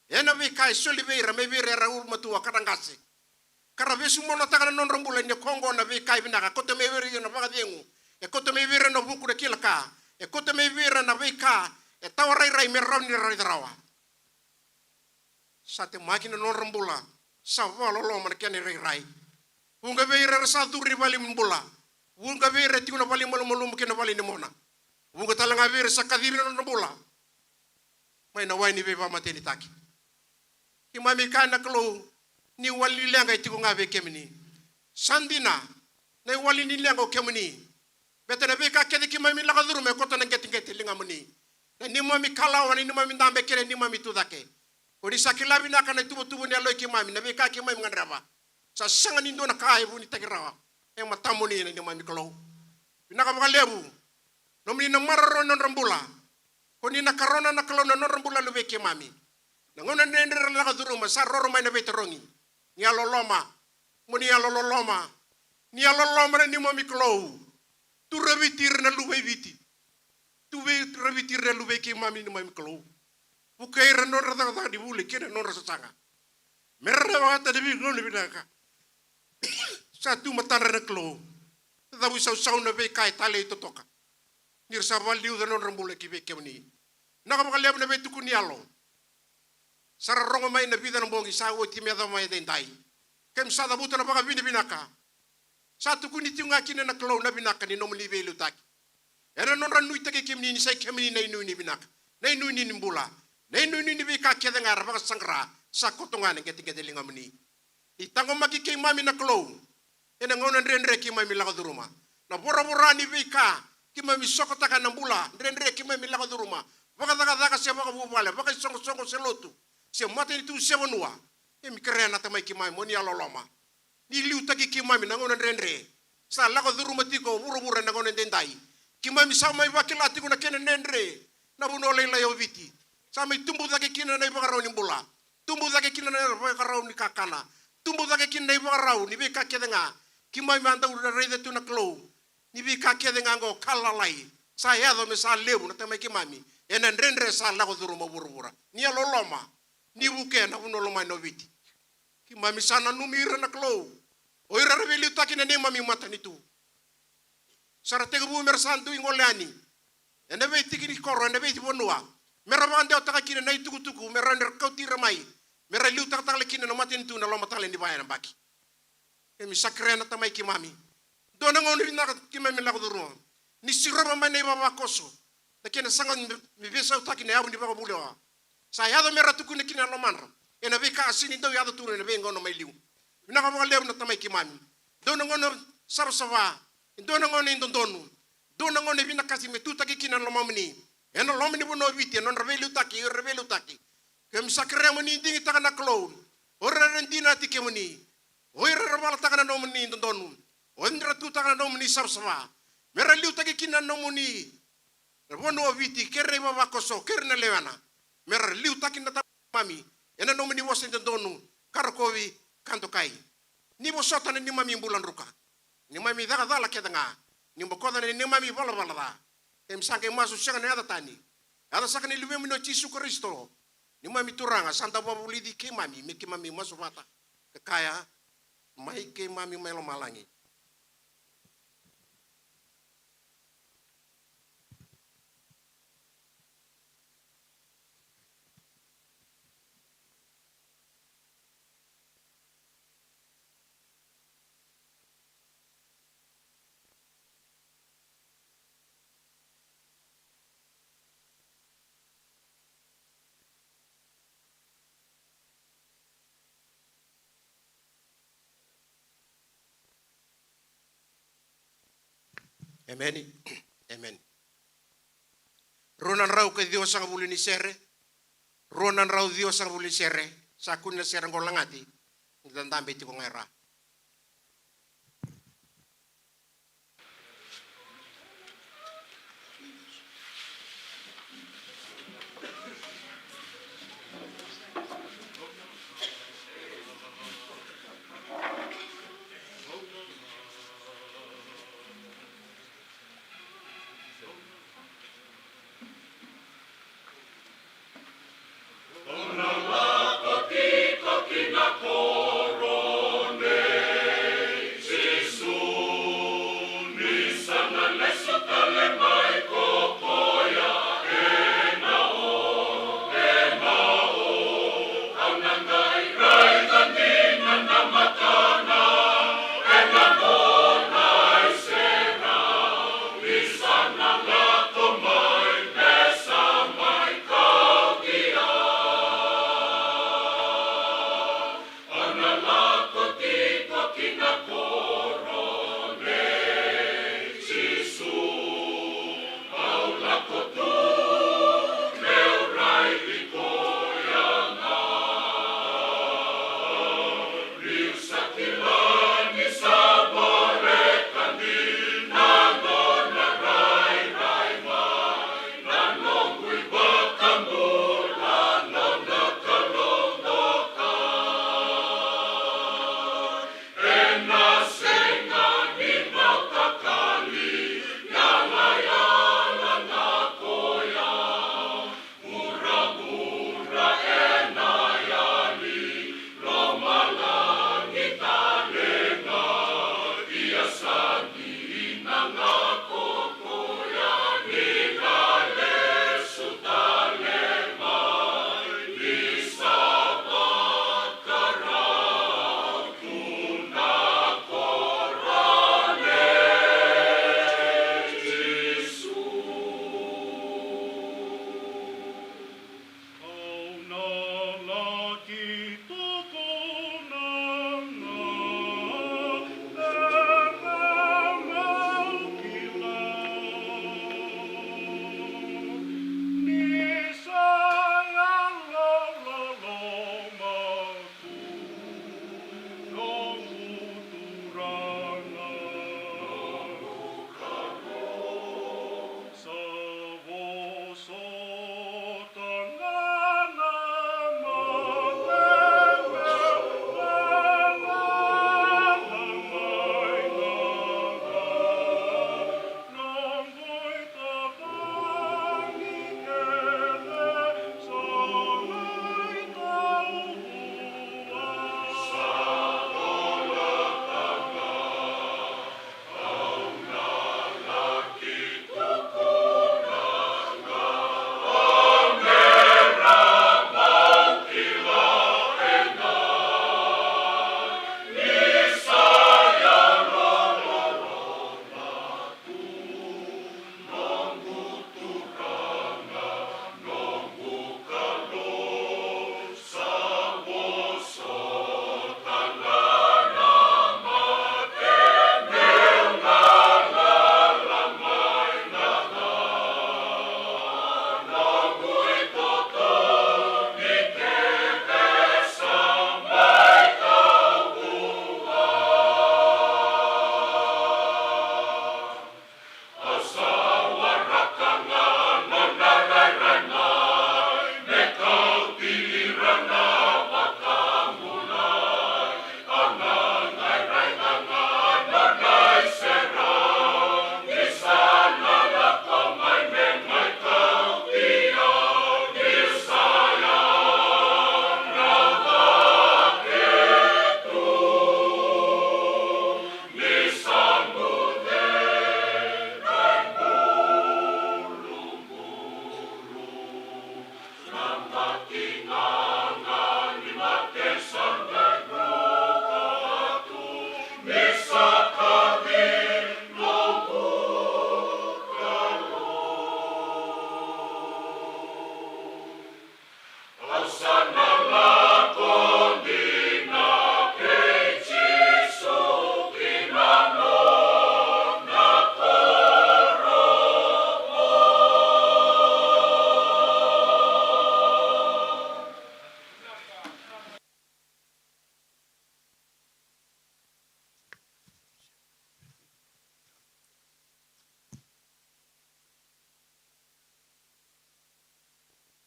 ena veika e soli vei ira, mai vei ira era ulumatua ka ra qase, ka ra vesumonataka na nodra bula ni koya oqo na veika e vinaka. E kauta mai vei ira na vakacegu, e kauta mai vei ira na vuku na kila ka, e kauta mai vei ira na veika e tawa rairai me rawa ni ra raica rawa. Sa temaki na nodra bula, sa vakaloloma na kena irairai. Vuqa vei ira era sa curu ni valenibula, vuqa vei ira e tiko na vale ni malumalumu kei na vale ni mona, vuqa tale ga vei ira sa kacivi na nodra bula mai na wai ni veivakamatenitaki. Keimami kaya na Kalou, ni iwali ni leqa e tiko ga vei kemuni. Sa dina, na iwali ni leqa o kemuni. Baleta na veika kece keimami lako curuma e koto na qeteqete e ligamuni. Na neimami kalawa, na neimami dabe kei na neimami tucake. Ko ni sa kila vinaka na ituvatuva ni yaloi keimami, na veika keimami gadreva. Sa sega ni dua na ka e vunitaki rawa e matamuni na neimami Kalou. Vinaka vakalevu. Nomuni na maroroi na nodra bula. Ko ni na karona na Kalou na nodra bula luvei keimami. Na gauna dredre era lako curuma, sa roro mai na veitarogi. Ni yaloloma. Mo ni yalololoma. Ni yalololoma na neimami Kalou. Tu raviti ira na luvei Viti. Tu vei raviti ira na luvei keimami neimami Kalou. Vukei ira na nodra cakacaka ni vuli kei na nodra sasaga. Me ra rawata na veigauna vinaka. Sa tu matadra na Kalou. Cavuisausau na veika e talei totoka. Ni ra sa vakaliuca na nodra bula ki vei kemuni. Vinaka vakalevu na veitukuni yalo. Sa ra rogo mai na vica na bogi sa oti me yacova mai edaidai. Keimami sa cavuta na vakavinavinaka. Sa tukuni tiko ga kina na Kalou na vinaka ni nomuni veiliutaki. Ena nodra nuitaki kemuni ni sai kemuni na inuinui vinaka, na inuinui ni bula, na inuinui ni veika kece ga era vakasaqara, sa koto ga ena qeteqete ligamuni. Ni taqomaki keimami na Kalou, ena gauna dredre keimami lako curuma. Na voravora ni veika keimami sokotaka, na bula dredre keimami lako curuma, vakacakacaka se vakavuvale, vakaisoqosoqo se lotu, se matanitu se vanua. Keimami kerea na Tamai keimami mo ni yalololoma. Ni liutaki keimami na gauna dredre sa lako curuma tiko o vuravura ena gauna edaidai. Keimami sa mai vakila tiko na kena dredre na vanua lailai o Viti. Sa mai tubu cake kina na ivakarau ni bula, tubu cake kina na ivakarau ni kakana, tubu cake kina na ivakarau ni veika kece ga. Keimami a dau raica tu na Kalou ni veika kece ga oqo ka lalai sa yaco me sa levu na Tamai keimami ena dredre sa lako curuma o vuravura. Ni yaloloma, ni vukea na vanua lomani o Viti. Keimami sa nanumi ira na Kalou, o ira era veiliutaki na neimami matanitu. Sa ra tekivu me ra sa dui gole yani ena veitiki ni koro, ena veitiki vanua, me ra vakadewataka kina na itukutuku, me ra, ni ra kauti ira mai, me ra liutaka tale kina na matanitu na loma tale ni vaya na baki. Keimami sa kerea na Tamai keimami, dua na gauna vinaka keimami lako curuma, ni sirova mai na ivavakoso, na kena saga me, me veisautaki na yavu ni vakavulewa. Sa yaco me ra tukuna kina na lomadra ena veika a sega ni dau yaco tu ena veigauna mai liu. Vinaka vakalevu na Tamai keimami. Dua na gauna savasava, dua na gauna e dodonu, dua na gauna e vinakati me tutaki kina na lomamuni ena loma ni vanua o Viti, ena nodra veiliutaki, ira era veiliutaki. Keimami sa kerea mo ni digitaka na Kalou o ira era dinati kemuni, o ira era valataka na nomuni dodonu, o ira era tutaka na nomuni savasava, me ra liutaki kina na nomuni na vanua o Viti, kei ira na ivavakoso, kei ira na lewena, me ra liutaki na Tamai keimami ena nomuni vosa e dodonu, ka rokovi, ka dokai. Ni vosota na neimami bula druka, neimami caka cala kece ga, ni bokoca na neimami valavala ca. Keimami sa qai masu sega na yaca tani, yaca saka ni Luvemuni o Jisu Karisito, neimami Turaga, sa dau vakavulici keimami me keimami masu vata ka kaya, mai keimami mai lomalagi. Emeni. Emeni. Rua na drau ka ciwasagavulu ni sere. Rua na drau ciwasagavulu ni sere. Sa kune na sere qo lagati. Ni da dabe tiko ga e ra.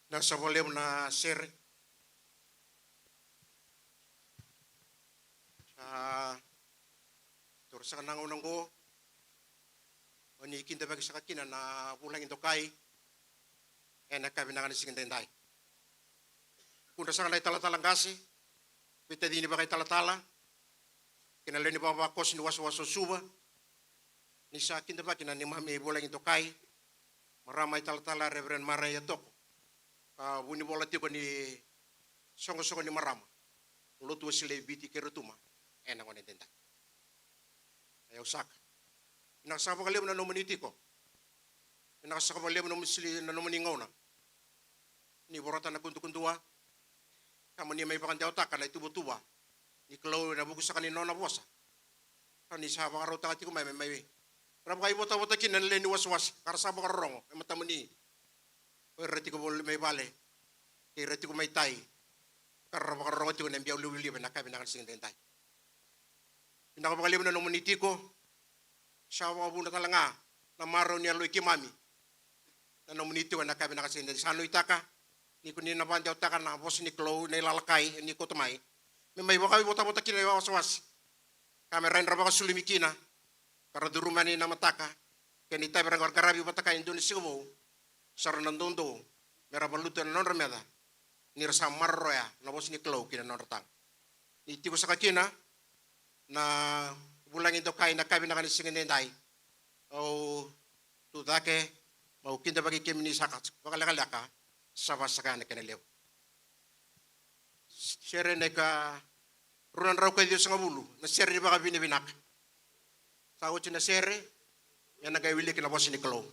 Na sa vakalevu na sere. Sa tora saka na gauna oqo o ni kidavaki saka kina na vulagi dokai ena ka vinaka ni siga daidai. Kudra saka na italatala qase, veitacini vakaitalatala kei na lewe ni vakavakoso ni wasawasa o Suva, ni sa kidavaki na neimami vulagi dokai, marama italatala Reverend Maraia Toko, ka vunivola tiko ni soqosoqo ni marama, lotu Wesele e Viti kei Rotuma ena gauna edaidai. E au saka. Vinaka saka vakalevu na nomuni tiko. Vinaka saka vakalevu na nomuni sili, na nomuni gauna. Ni vorata na kudukudua ka mo ni mai vakadewataka na ituvatuva ni Kalou ena vuku saka ni nona vosa. Ka ni sa vakarautaka tiko mai me mai ra vakaivotavota kina na lewe ni wasawasa ka ra sa vakarorogo e matamuni. O ira tiko voli mai vale kei ira tiko mai tai ka ra vakarorogo tiko na biau livaliva ena ka vinaka ni siga daidai. Vinaka vakalevu na nomuni tiko. Sa vakavuna tale ga na marau ni yalo i keimami na nomuni tiko ena ka vinaka ni siga daidai. Sa nuitaka ni ko ni na vakadewataka na vosa ni Kalou, na ilalakai ni koto mai me mai vakaivotavota kina e wasawasa ka me ra na vakasulumi kina ka ra curuma yani na mataka kei na itavi ra qaravi vata kaya e dua na siga vou. Sa ra na doudou me ra valuta na nodra meca ni ra sa maroroya na vosa ni Kalou ki na nodra taga. Ni tiko saka kina na vulagi dokai na ka vinaka ni siga daidai, au tu cake, meu kidavaki kemuni saka vakalekaleka, sa vasaka na kena levu. Sere na ika rua na drau ka ciwasagavulu, na sere ni vakavinavinaka. Sa oti na sere, ena qai wiliki na vosa ni Kalou.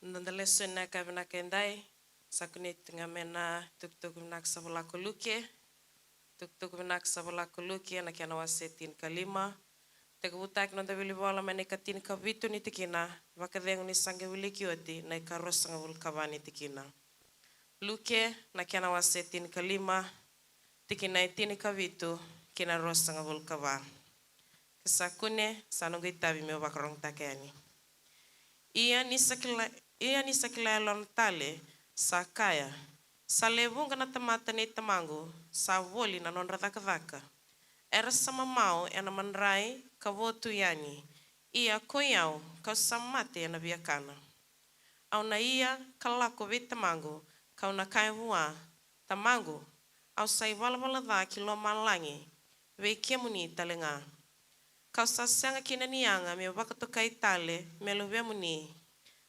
Noda lesoni na yakavi na kedai. Sa kunei tu ga mai na tukutuku vinaka sa vola ko Luke. Tukutuku vinaka sa vola ko Luke, na kena wase tinikalima. Tekivutaki noda vilivola mai na ikatinikaviti ni tikina, vakacegu ni sa qai wiliki oti na ikaruasagavulu ka va ni tikina. Luke, na kena wase tinikalima, tikina e tinikavitu ki na ruasagavulu ka va. Ke sa kune, sa noqu itavi meu vakarogotaka yani. Ia ni sa kila, ia ni sa kila yalona tale, sa kaya, sa lewe vuqa na tamata nei tamaqu, sa voli na nodra cakacaka. Era sa mamau ena madrai ka vo tu yani, ia koi au, kau sa mate ena viakana. Au na ia ka lako vei tamaqu, kau na kaya vua, tamaqu, au sa ivalavala ca ki lomalagi, vei kemuni tale ga. Kau sa sega kina ni yaga meu vakatokai tale me luvemuni.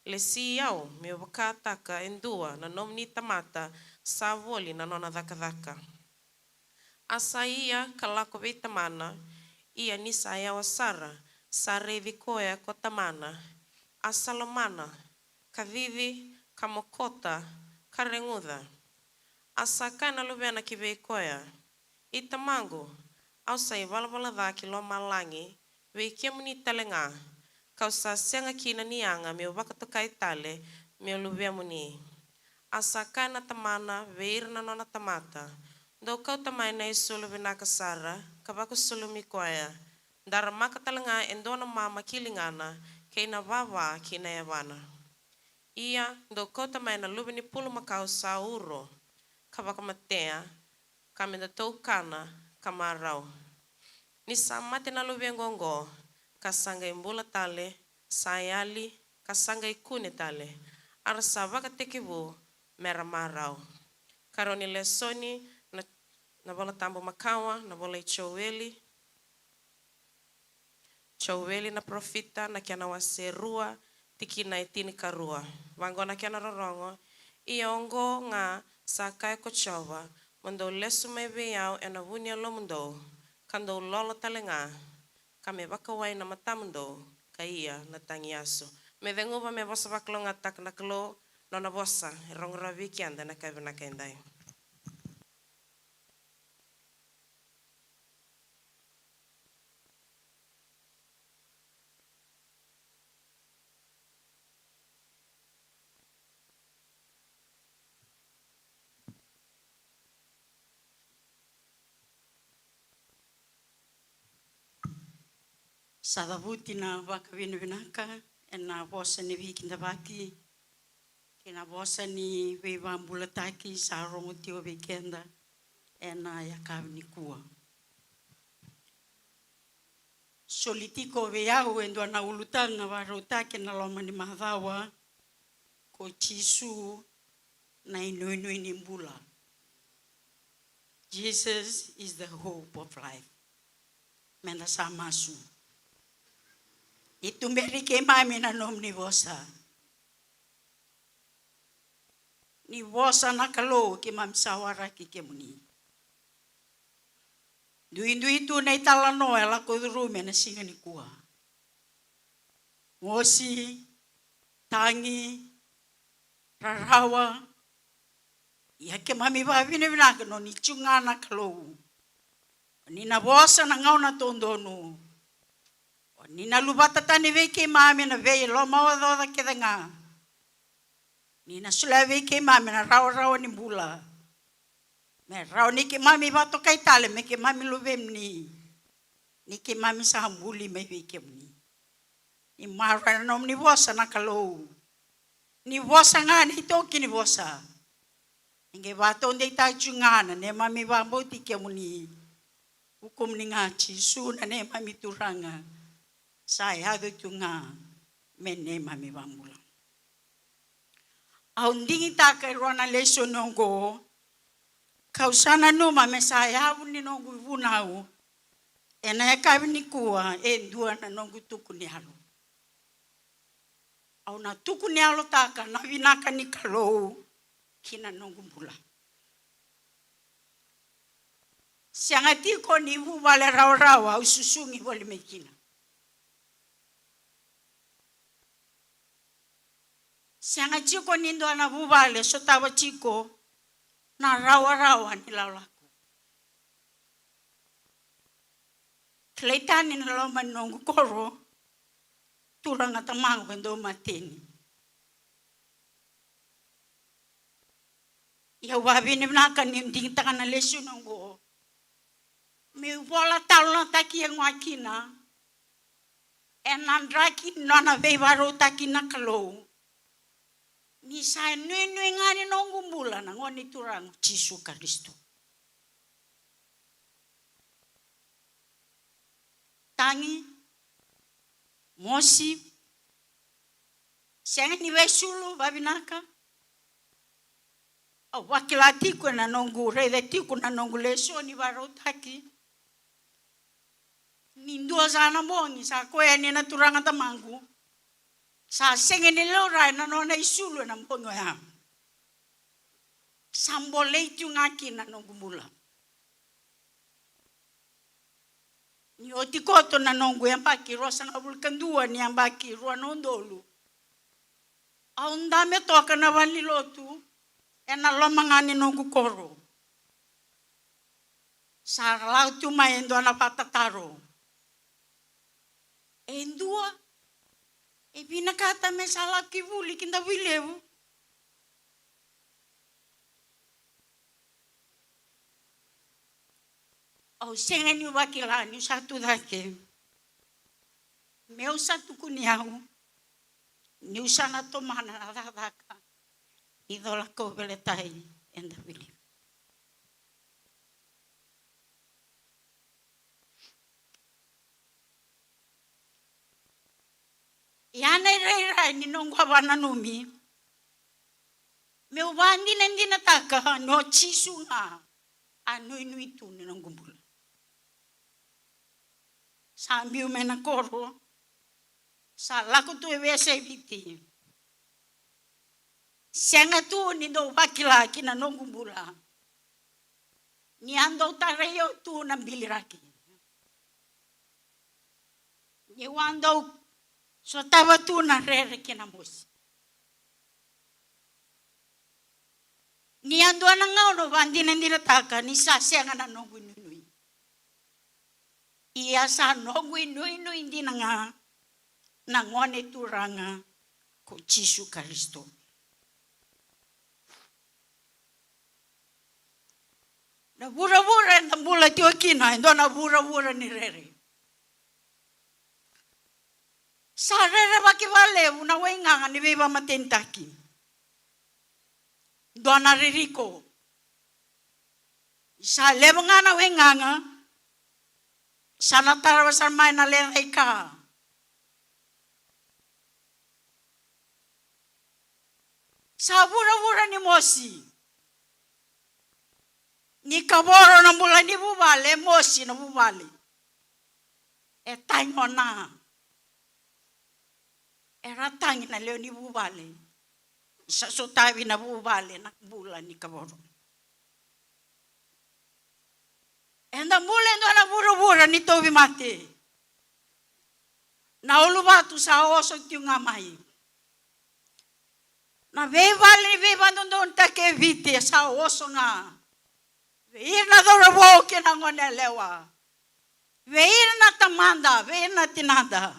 Lesi au meu vakataka e dua na nomuni tamata sa voli na nona cakacaka. A sa ia ka lako vei tamana, ia ni sa yawa sara, sa raici koya ko tamana. A sa lomana, ka cici, ka mokota, ka reguca. A sa kaya na luvena ki vei koya, i tamaqu, au sa ivalavala ca ki lomalagi, vei kemuni tale ga, kau sa sega kina ni yaga meu vakatokai tale meu luvemuni. A sa kaya na tamana vei ira na nona tamata, dou kauta mai na isulu vinaka sara, ka vakasulumi koya. Daramaka tale ga e dua na mama ki ligana, kei na vava ki na yavana. Ia, dou kauta mai na luve ni pulumakau sa uro, ka vakamatea, ka me datou kana, ka marau. Ni sa mate na luvequ oqo, ka sa qai bula tale, sa yali, ka sa qai kune tale, a ra sa vakatekivu me ra marau. Karua ni lesoni, na, na Vola Tabu makawa, na vola i Joeli. Joeli na parofita, na kena wase rua, tikina e tinikarua. Vaqo na kena rorogo. Ia oqo ga sa kaya ko Jiova, mo dou lesu mai vei au ena vu ni yalomudou, ka dou lolo tale ga, ka me vakawai na matamudou, ka ia na tagiyaso. Me ceguva me vosa vakalougatataka na Kalou, nona vosa e rogorogo vei keda ena yakavi vinaka edai. Sa cavuti na vakavinavinaka ena vosa ni veikidavaki kei na vosa ni veivakabulataki sa rogo tiko vei keda ena yakavi nikua. Soli tiko vei au e dua na ulutaga vakarautaki ena loma ni macawa, ko Jisu na inuinui ni bula. Jesus is the hope of life. Meda sa masu. Ni tuberi keimami na nomuni vosa. Ni vosa na Kalou keimami sa waraki kemuni. Duidui tu na italanoa e lako curuma ena siga nikua. Mosi, tagi, rarawa. Ia keimami vakavinavinaka ni o ni tu ga na Kalou. O ni na vosa na gauna dodonu. O ni na luvata tani vei keimami na veilomaocaoca kece ga. Ni na solia vei keimami na rawarawa ni bula. Me rawa ni keimami vakatokai tale me keimami luvemuni. Ni keimami sa buli mai vei kemuni. Ni maroroya na nomuni vosa na Kalou. Ni vosa ga ni toki ni vosa. Ni qai vakataudeitaki tu ga na neimami vakabauti kemuni. Vukumuni ga Jisu na neimami Turaga. Sa yaco tu ga me neimami vakabula. Au digitaka e rua na lesoni oqo, kau sa nanuma me sa yavu ni noqu vunau ena yakavi nikua e dua na noqu tuku ni yalo. Au na tuku ni yalotaka na vinaka ni Kalou ki na noqu bula. Sega tiko ni vuvale rawarawa au susugi voli mai kina. Sega tiko ni dua na vuvale sotava tiko na rawarawa ni lakolako. Kilai tani na loma ni noqu koro, turaga tamaqu e dau mateni. Ia au vakavinavinaka niu digitaka na lesoni oqo. Meu vola talonataki au ga kina ena draki ni nona veivakarautaki na Kalou. Ni sa nuinui ga ni noqu bula na Gone Turaga o Jisu Karisito. Tagi, mosi, sega ni veisulu vavinaka. Au vakila tiko ena noqu raica tiko na noqu lesoni vakarautaki. Ni dua sa na bogi sa koya ni na turaga tamaqu sa sega ni laurai na nona isulu ena bogi oya. Sa bolei tu ga kina na noqu bula. Ni oti koto na noqu yabaki ruasagavulu ka dua ni yabaki rua na udolu, au dabe toka na valenilotu ena loma ga ni noqu koro. Sa lako tu mai e dua na vakatataro. E dua e vinakata me sa lako ki vuli ki Davuilevu. Au sega niu vakila niu sa tu cake. Meu sa tukuni au niu sa na tomana na cakacaka ni cola kauveilatai e Davuilevu. Ia na irairai ni noqu a vakananumi meu vakadinadinataka ni o Jisu ga a nuinui tu ni noqu bula. Sa biu mai na koro, sa lako tu e veiyasai Viti. Sega tu ni dau vakila ki na noqu bula ni a dau tarai au tu na biliraki. Niu a dau sotava tu na rere kei na mosi. Ni a dua na gauna au vakadinadinataka ni sa sega na noqu inuinui. Ia sa noqu inuinui dina ga na Gone Turaga ko Jisu Karisito. Na vuravura eda bula tiko kina e dua na vuravura ni rere. Sa rerevaki vakalevu na waigaga ni veivakamatenitaki. Dua na ririko. Sa levu ga na waigaga sa na tarava sara mai na lecaika. Sa vuravura ni mosi. Ni kavoro na bula ni vuvale, e mosi na vuvale. E tagi o Na. Era tagi na lewe ni vuvale. Sa sotavi na vuvale na bula ni kavoro. Eda bula e dua na vuravura ni tauvimate. Na uluvatu sa oso tiko ga mai. Na veivale ni veivakadodonutaki e Viti sa oso ga. Vei ira na cauravou kei na goneyalewa. Vei ira na tamada, vei ira na tinada.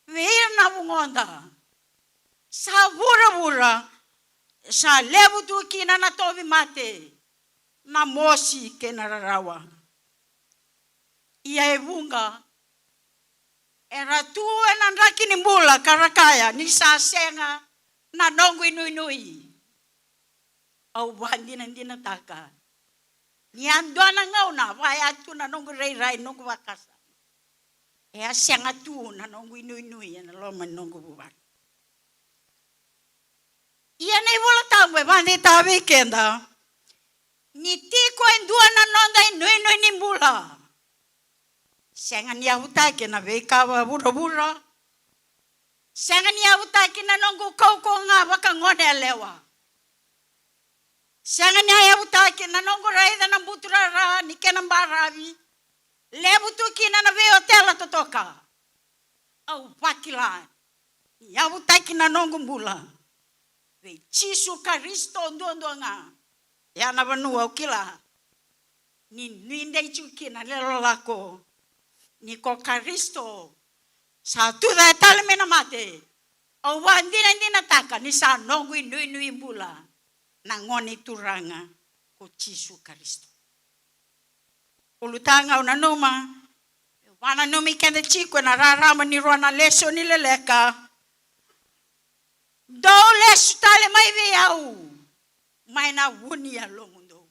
Vei ira na vugoda. Sa vuravura sa levu tu kina na tauvimate, na mosi kei na rarawa. Ia e vuqa era tu ena draki ni bula ka ra kaya ni sa sega na noqu inuinui. Au vakadinadinataka ni a dua na gauna vaya tu na noqu rairai, noqu vakasama, e a sega tu na noqu inuinui ena loma ni noqu vuvale. Ia na iVola Tabu e vakadeitaka vei keda ni tiko e dua na noda inuinui ni bula. Sega ni yavutaki na veika vakavuravura. Sega ni yavutaki na noqu kaukauwa ga vakagoneyalewa. Sega ni a yavutaki na noqu raica na buturara ni kena baravi levu tu kina na veiotela totoka. Au vakila ni yavutaki na noqu bula vei Jisu Karisito duadua ga. Ia na vanua au kila ni nuidei tiko kina na lewe lako ni ko Karisito sa tucake tale mai na mate. Au vakadinadinataka ni sa noqu inuinui bula na Gone Turaga ko Jisu Karisito. Ulutaga au nanuma, au vakananumi keda tiko ena rarama ni rua na lesoni leleka. Dou lesu tale mai vei au, mai na vu ni yalomudou.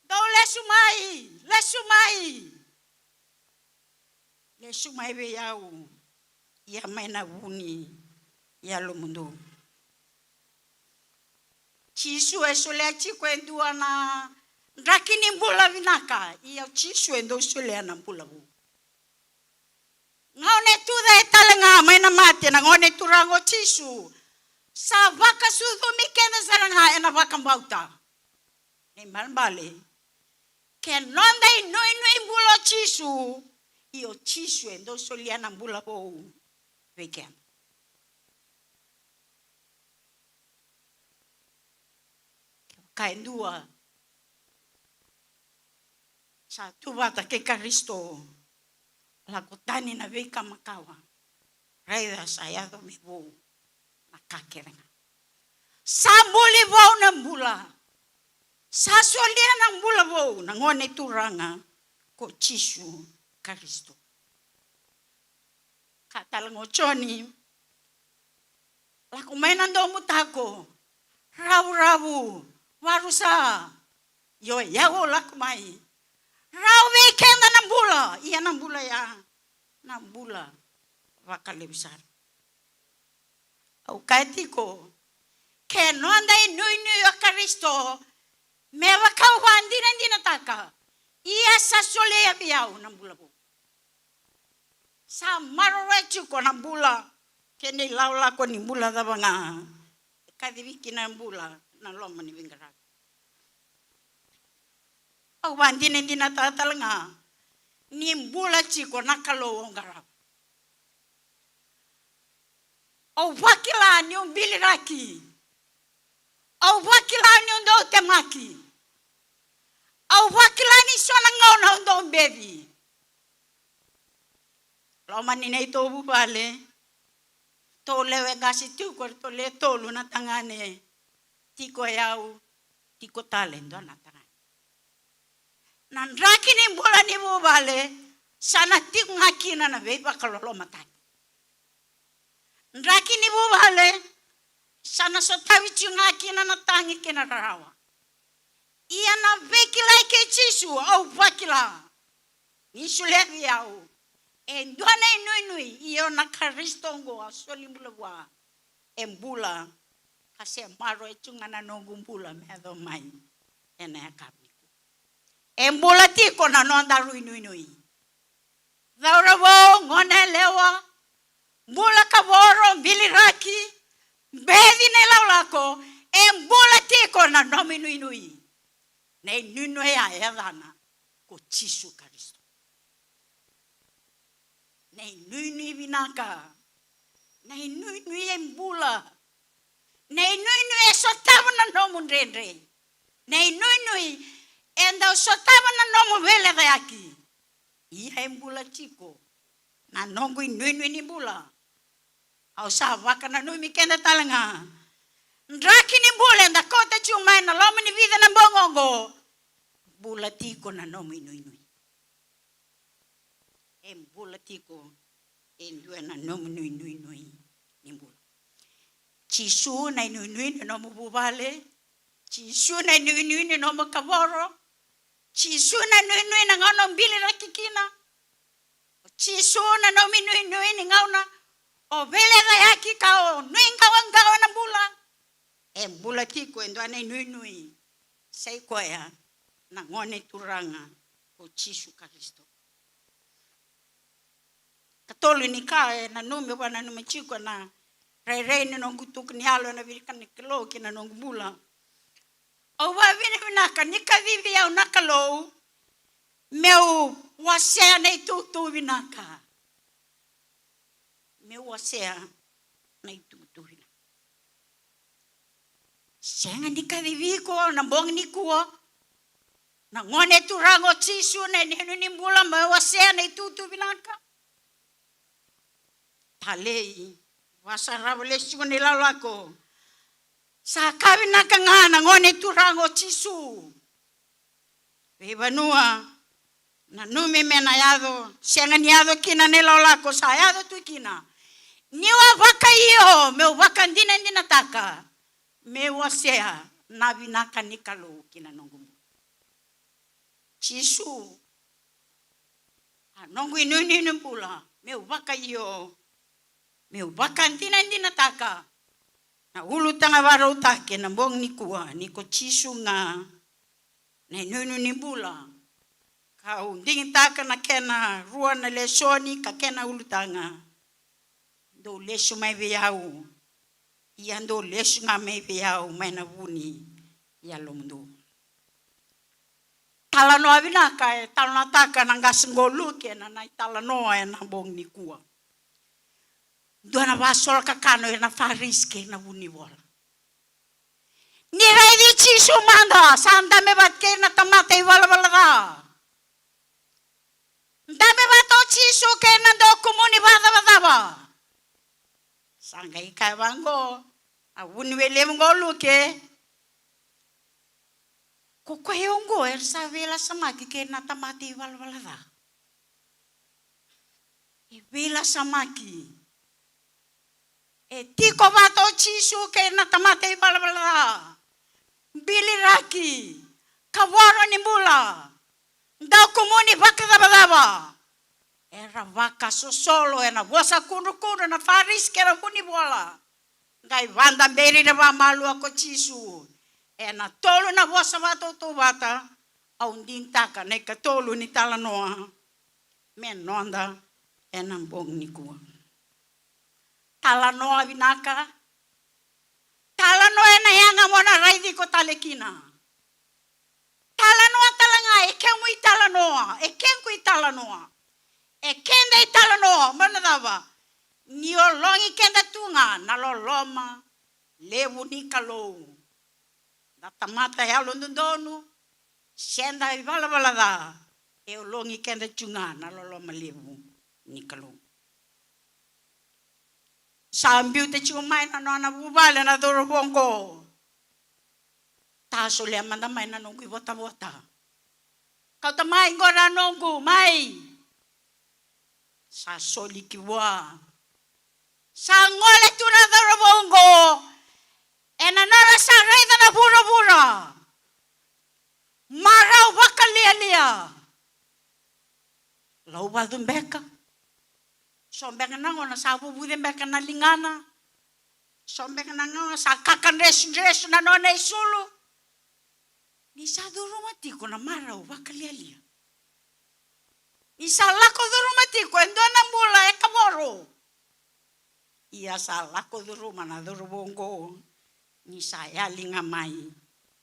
Dou lesu mai, lesu mai. Lesu mai vei au, ia mai na vu ni yalomudou. Jisu e solia tiko e dua na draki ni bula vinaka, ia o Jisu e dau solia na bula vou. Gauna e tucake tale ga mai na mate na Gone Turaga o Jisu, sa vakasucumi keda sara ga ena vakabauta. Ni balebale, ke noda inuinui bula o Jisu, ia o Jisu e dau solia na bula vou vei keda. Kevaka e dua sa tu vata kei Karisito, lako tani na veika makawa, raica sa yaco me vou na ka kece ga. Sa buli vou na bula. Sa solia na bula vou na Gone Turaga ko Jisu Karisito. Ka tale ga o Joni, lako mai na domutako, ravuravu, varusa. Io, ia au lako mai. Rawa vei keda na bula, ia na bula ya na bula vakalevu sara. Au kaya tiko, ke noda inuinui o Karisito, me vaka au vakadinadinataka, ia sa solia vei au na bula vou. Sa maroroya tiko na bula, kei na ilakolako ni bula cava ga e kacivi kina na bula na loma ni veiqaravi. Au vakadinadinataka tale ga ni bula tiko na Kalou au qarava. Au vakila niu biliraki. Au vakila niu dau temaki. Au vakila ni so na gauna au dau beci. Loma ni neitou vuvale, tou lewe qase tiko, eratou le tolu na tagane. Tiko o yau, tiko tale e dua na tagane. Na draki ni bula ni vuvale sa na tiko ga kina na veivakalolomataki. Draki ni vuvale sa na sotavi tiko ga kina na tagi kei na rarawa. Ia na veikilai kei Jisu au vakila ni solia vei au e dua na inuinui, io na Karisito oqo a soli bula vua. E bula, ka se maroroya tiko ga na noqu bula me yaco mai ena yakavi nikua. E bula tiko na nodaru inuinui. Cauravou, goneyalewa, bula kavoro, biliraki, beci na ilakolako, e bula tiko na nomu inuinui. Na inuinui ya e yacana ko Jisu Karisito. Na inuinui vinaka. Na inuinui e bula. Na inuinui e sotava na nomu dredre. Na inuinui e dau sotava na nomu veilecayaki. Ia e bula tiko na noqu inuinui ni bula. Au sa vakananumi keda tale ga. Draki ni bula eda kauta tiko mai na loma ni vica na bogi oqo. Bula tiko na nomu inuinui. E bula tiko e dua na nomu inuinui ni bula. Jisu na inuinui ni nomu vuvale. Jisu na inuinui ni nomu kavoro. Jisu na inuinui na gauna o biliraki kina. O Jisu na nomu inuinui ni gauna o veilecayaki ka o nuiqawaqawa na bula. E bula tiko e dua na inuinui, sa i koya na Gone Turaga ko Jisu Karisito. Katolu ni ka e nanumi, au vakananuma tiko na rairai ni noqu tuku ni yalo ena vinaka ni Kalou ki na noqu bula. Au vakavinavinaka ni kacivi au na Kalou meu wasea na itutu vinaka. Meu wasea na itutu vinaka. Sega ni kacivi iko na bogi nikua na Gone Turaga o Jisu, na inuinui ni bula, me wasea na itutu vinaka. Talei, vasarava lesu tiko na ilakolako. Sa ka vinaka ga na Gone Turaga o Jisu. Veivanua, nanumi me na yaco, sega ni yaco kina na ilakolako, sa yaco tu kina. Niu a vakaio, meu vakadinadinataka, meu wasea na vinaka ni Kalou ki na noqu bula. Jisu, a noqu inuinui ni bula, meu vakaio, meu vakadinadinataka na ulutaga vakarautaki ena bogi nikua, ni ko Jisu ga na inuinui ni bula. Kau digitaka na kena rua na lesoni ka kena ulutaga. Dou lesu mai vei au, ia dou lesu ga mai vei au mai na vu ni yalomudou. Talanoa vinaka e talanoataka na qase qo o Luke ena, na italanoa ena bogi nikua. Dua na vasolokakana ena Farisi kei na vunivola. Ni raici Jisu mada, sa dabe vata kei na tamata ivalavala ca. Dabe vata o Jisu kei na daukumuni vakacavacava. Sa qai kaya vaqo na vuniwai levu qo o Luke. Ko koya oqo era sa veilasamaki kei na tamata ivalavala ca. E veilasamaki. E tiko vata o Jisu kei na tamata ivalavala ca. Biliraki, kavoro ni bula, daukumuni vakacavacava. Era vakasosolo ena vosa kudrukudru na Farisi kei na vunivola. Qai vadaberi na vamalua ko Jisu ena tolu na vosa vatautauvata. Au digitaka na ikatolu ni talanoa me noda ena bogi nikua. Talanoa vinaka. Talanoa ena yaga mo na raici iko tale kina. Talanoa tale ga, e kemu italanoa, e kequ italanoa, e keda italanoa, mo na cava? Ni ologi keda tu ga na loloma levu ni Kalou. Da tamata yalododonu, se da ivalavala ca, e ologi keda tu ga na loloma levu ni Kalou. Sa biuta tiko mai na nona vuvale na cauravou oqo. Ta solia mada mai na noqu ivotavota. Kauta mai qo na noqu, mai. Sa soli ki vua. Sa gole tu na cauravou oqo ena nona sa raica na vuravura. Marau vakalialia. Lauvacu beka. So beka na gauna sa vuvuce beka na ligana. So beka na gauna sa kakadresudresu na nona isulu. Ni sa curuma tiko na marau vakalialia. Ni sa lako curuma tiko e dua na bula e kavoro. Ia sa lako curuma na cauravou oqo, ni sa yali ga mai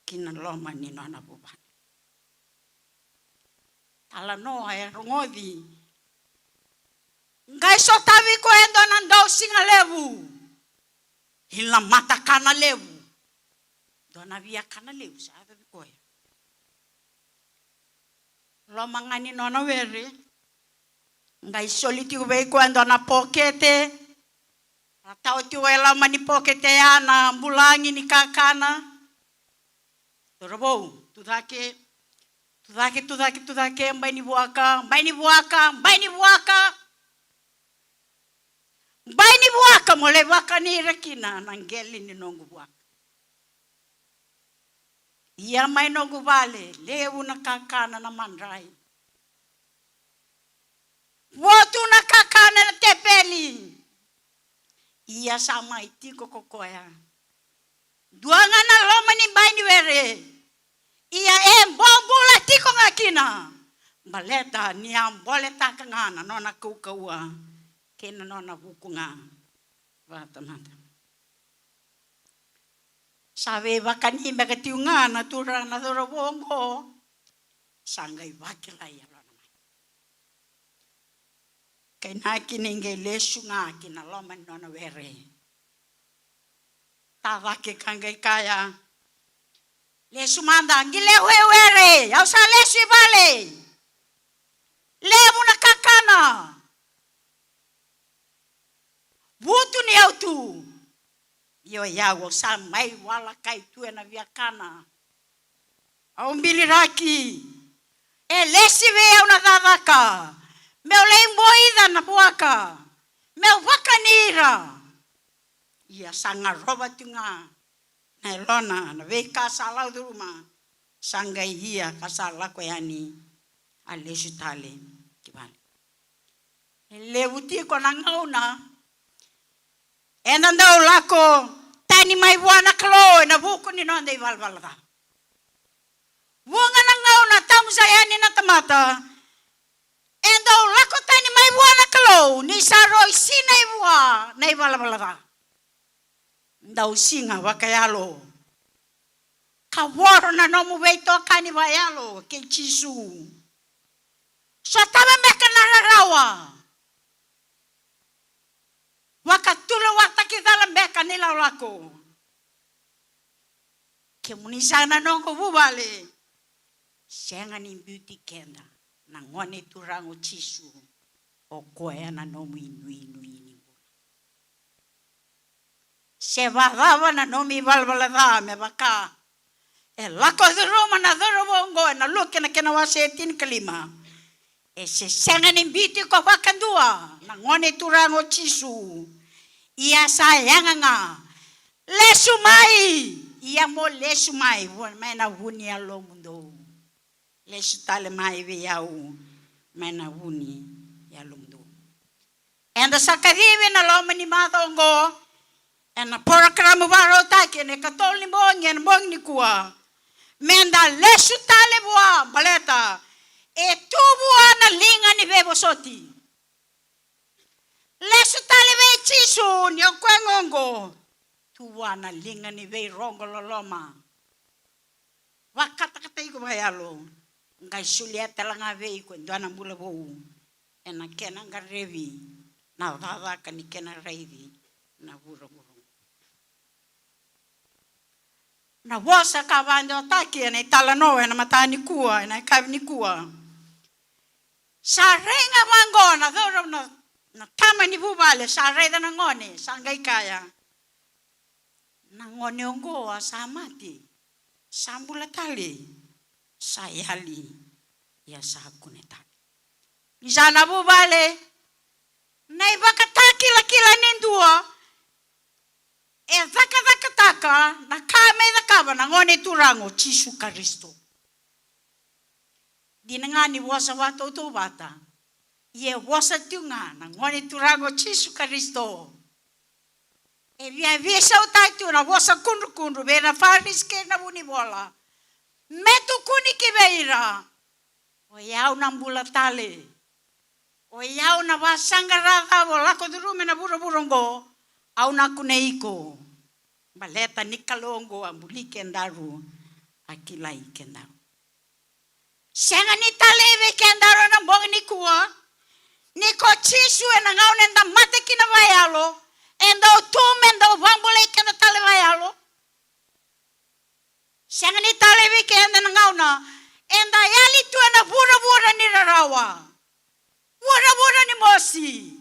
ki na loma ni nona vuvale. Talanoa e rogoci. Qai sotavi koya e dua na dausiga levu. Ila matakana levu. Dua na viakana levu sa yaco vei koya. Loma ga ni nona were. Qai soli tiko vei koya e dua na pokete. Ra tawa tiko e loma ni pokete ya na bulagi ni kakana. Cauravou, tucake, tucake, tucake, tucake, bai ni vuaka, bai ni vuaka, bai ni vuaka. Bai ni vuaka, mo lai vakani ira kina na qele ni noqu vuaka. Ia mai noqu vale, levu na kakana na madrai. Vo tu na kakana na tepeli. Ia sa mai tiko ko koya. Dua ga na loma ni bai ni were. Ia e bobula tiko ga kina. Baleta ni a boletaka ga na nona kaukauwa kei na nona vuku ga vakatamata. Sa veivakani beka tiko ga na turaga na cauravou oqo. Sa qai vakilai yalona mai. Kainaki ni qai lesu ga ki na loma ni nona were. Ta cake ka qai kaya, Lesu mada, qi lewe were, au sa lesu i vale. Levu na kakana. Vutuniyau tu. Io, o yau, au sa mai walakai tu ena viakana. Au biliraki. E lesi vei au na cakacaka. Meu lai boica na vuaka. Meu vakani ira. Ia sa garova tu ga na yalona, na veika sa lau curuma. Sa qai ia ka sa lako yani, a lesu tale ki vale. E levu tiko na gauna eda dau lako tani mai vua na Kalou ena vuku ni noda ivalavala ca. Vuqa na gauna tabu sa yani na tamata, e dau lako tani mai vua na Kalou ni sa rau sinai vua na ivalavala ca. Dau siga vakayalo. Kavoro na nomu veitokani vakayalo kei Jisu. Sotava beka na rarawa. Vakatulewataki cala beka ni lakolako. Kemuni sa na noqu vuvale. Sega ni biuti keda na Gone Turaga o Jisu. O koya na nomu inuinui ni bula. Se vakacava na nomu ivalavala ca me vaka e lako curuma na cauravou oqo ena Luke na kena wase e tinikalima. E se sega ni biuti iko vakadua na Gone Turaga o Jisu. Ia sa yaga ga. Lesu mai. Ia mo lesu mai. Vua mai na vu ni yalomudou. Lesu tale mai vei au mai na vu ni yalomudou. Eda sa kacivi ena loma ni macawa oqo ena porokaramu vakarautaki ena ikatolu ni bogi ena bogi nikua. Meda lesu tale vua baleta e tu vua na liga ni veivosoti. Lesu tale vei Jisu ni o koya ga oqo. Tu vua na liga ni veirogo loloma. Vakatakataki iko vakayalo. Qai solia tale ga vei iko e dua na bula vou ena kena qaravi na cakacaka ni kena raici na vuravura. Na vosa ka vakadewataki ena italanoa ena mataka nikua, ena yakavi nikua. Sa rai ga vaqo na cauravou, na, na tama ni vuvale, sa raica na gone, sa qai kaya, na gone oqo a sa mate, sa bula tale, sa yali, ia sa kune tale. Ni sa na vuvale, na ivakatakilakila ni dua e cakacakataka na ka me cakava na Gone Turaga o Jisu Karisito. Dina ga ni vosa vakatautauvata, ia e vosa tiko ga na Gone Turaga o Jisu Karisito. E via veisautaki tu na vosa kudrukudru vei na Farisi kei na vunivola, me tukuni ki vei ira, o yau na bula tale. O yau na vasaqara cava o lako curuma ena vuravura oqo, au na kunei iko. Baleta ni Kalou oqo a buli kedaru, a kilai kedaru. Sega ni talei vei kedaru ena bogi nikua ni ko Jisu ena gauna eda mate kina vakayalo, e dau tu me dau vakabulai keda tale vakayalo. Sega ni talei vei keda ena gauna eda yali tu ena vuravura ni rarawa, vuravura ni mosi,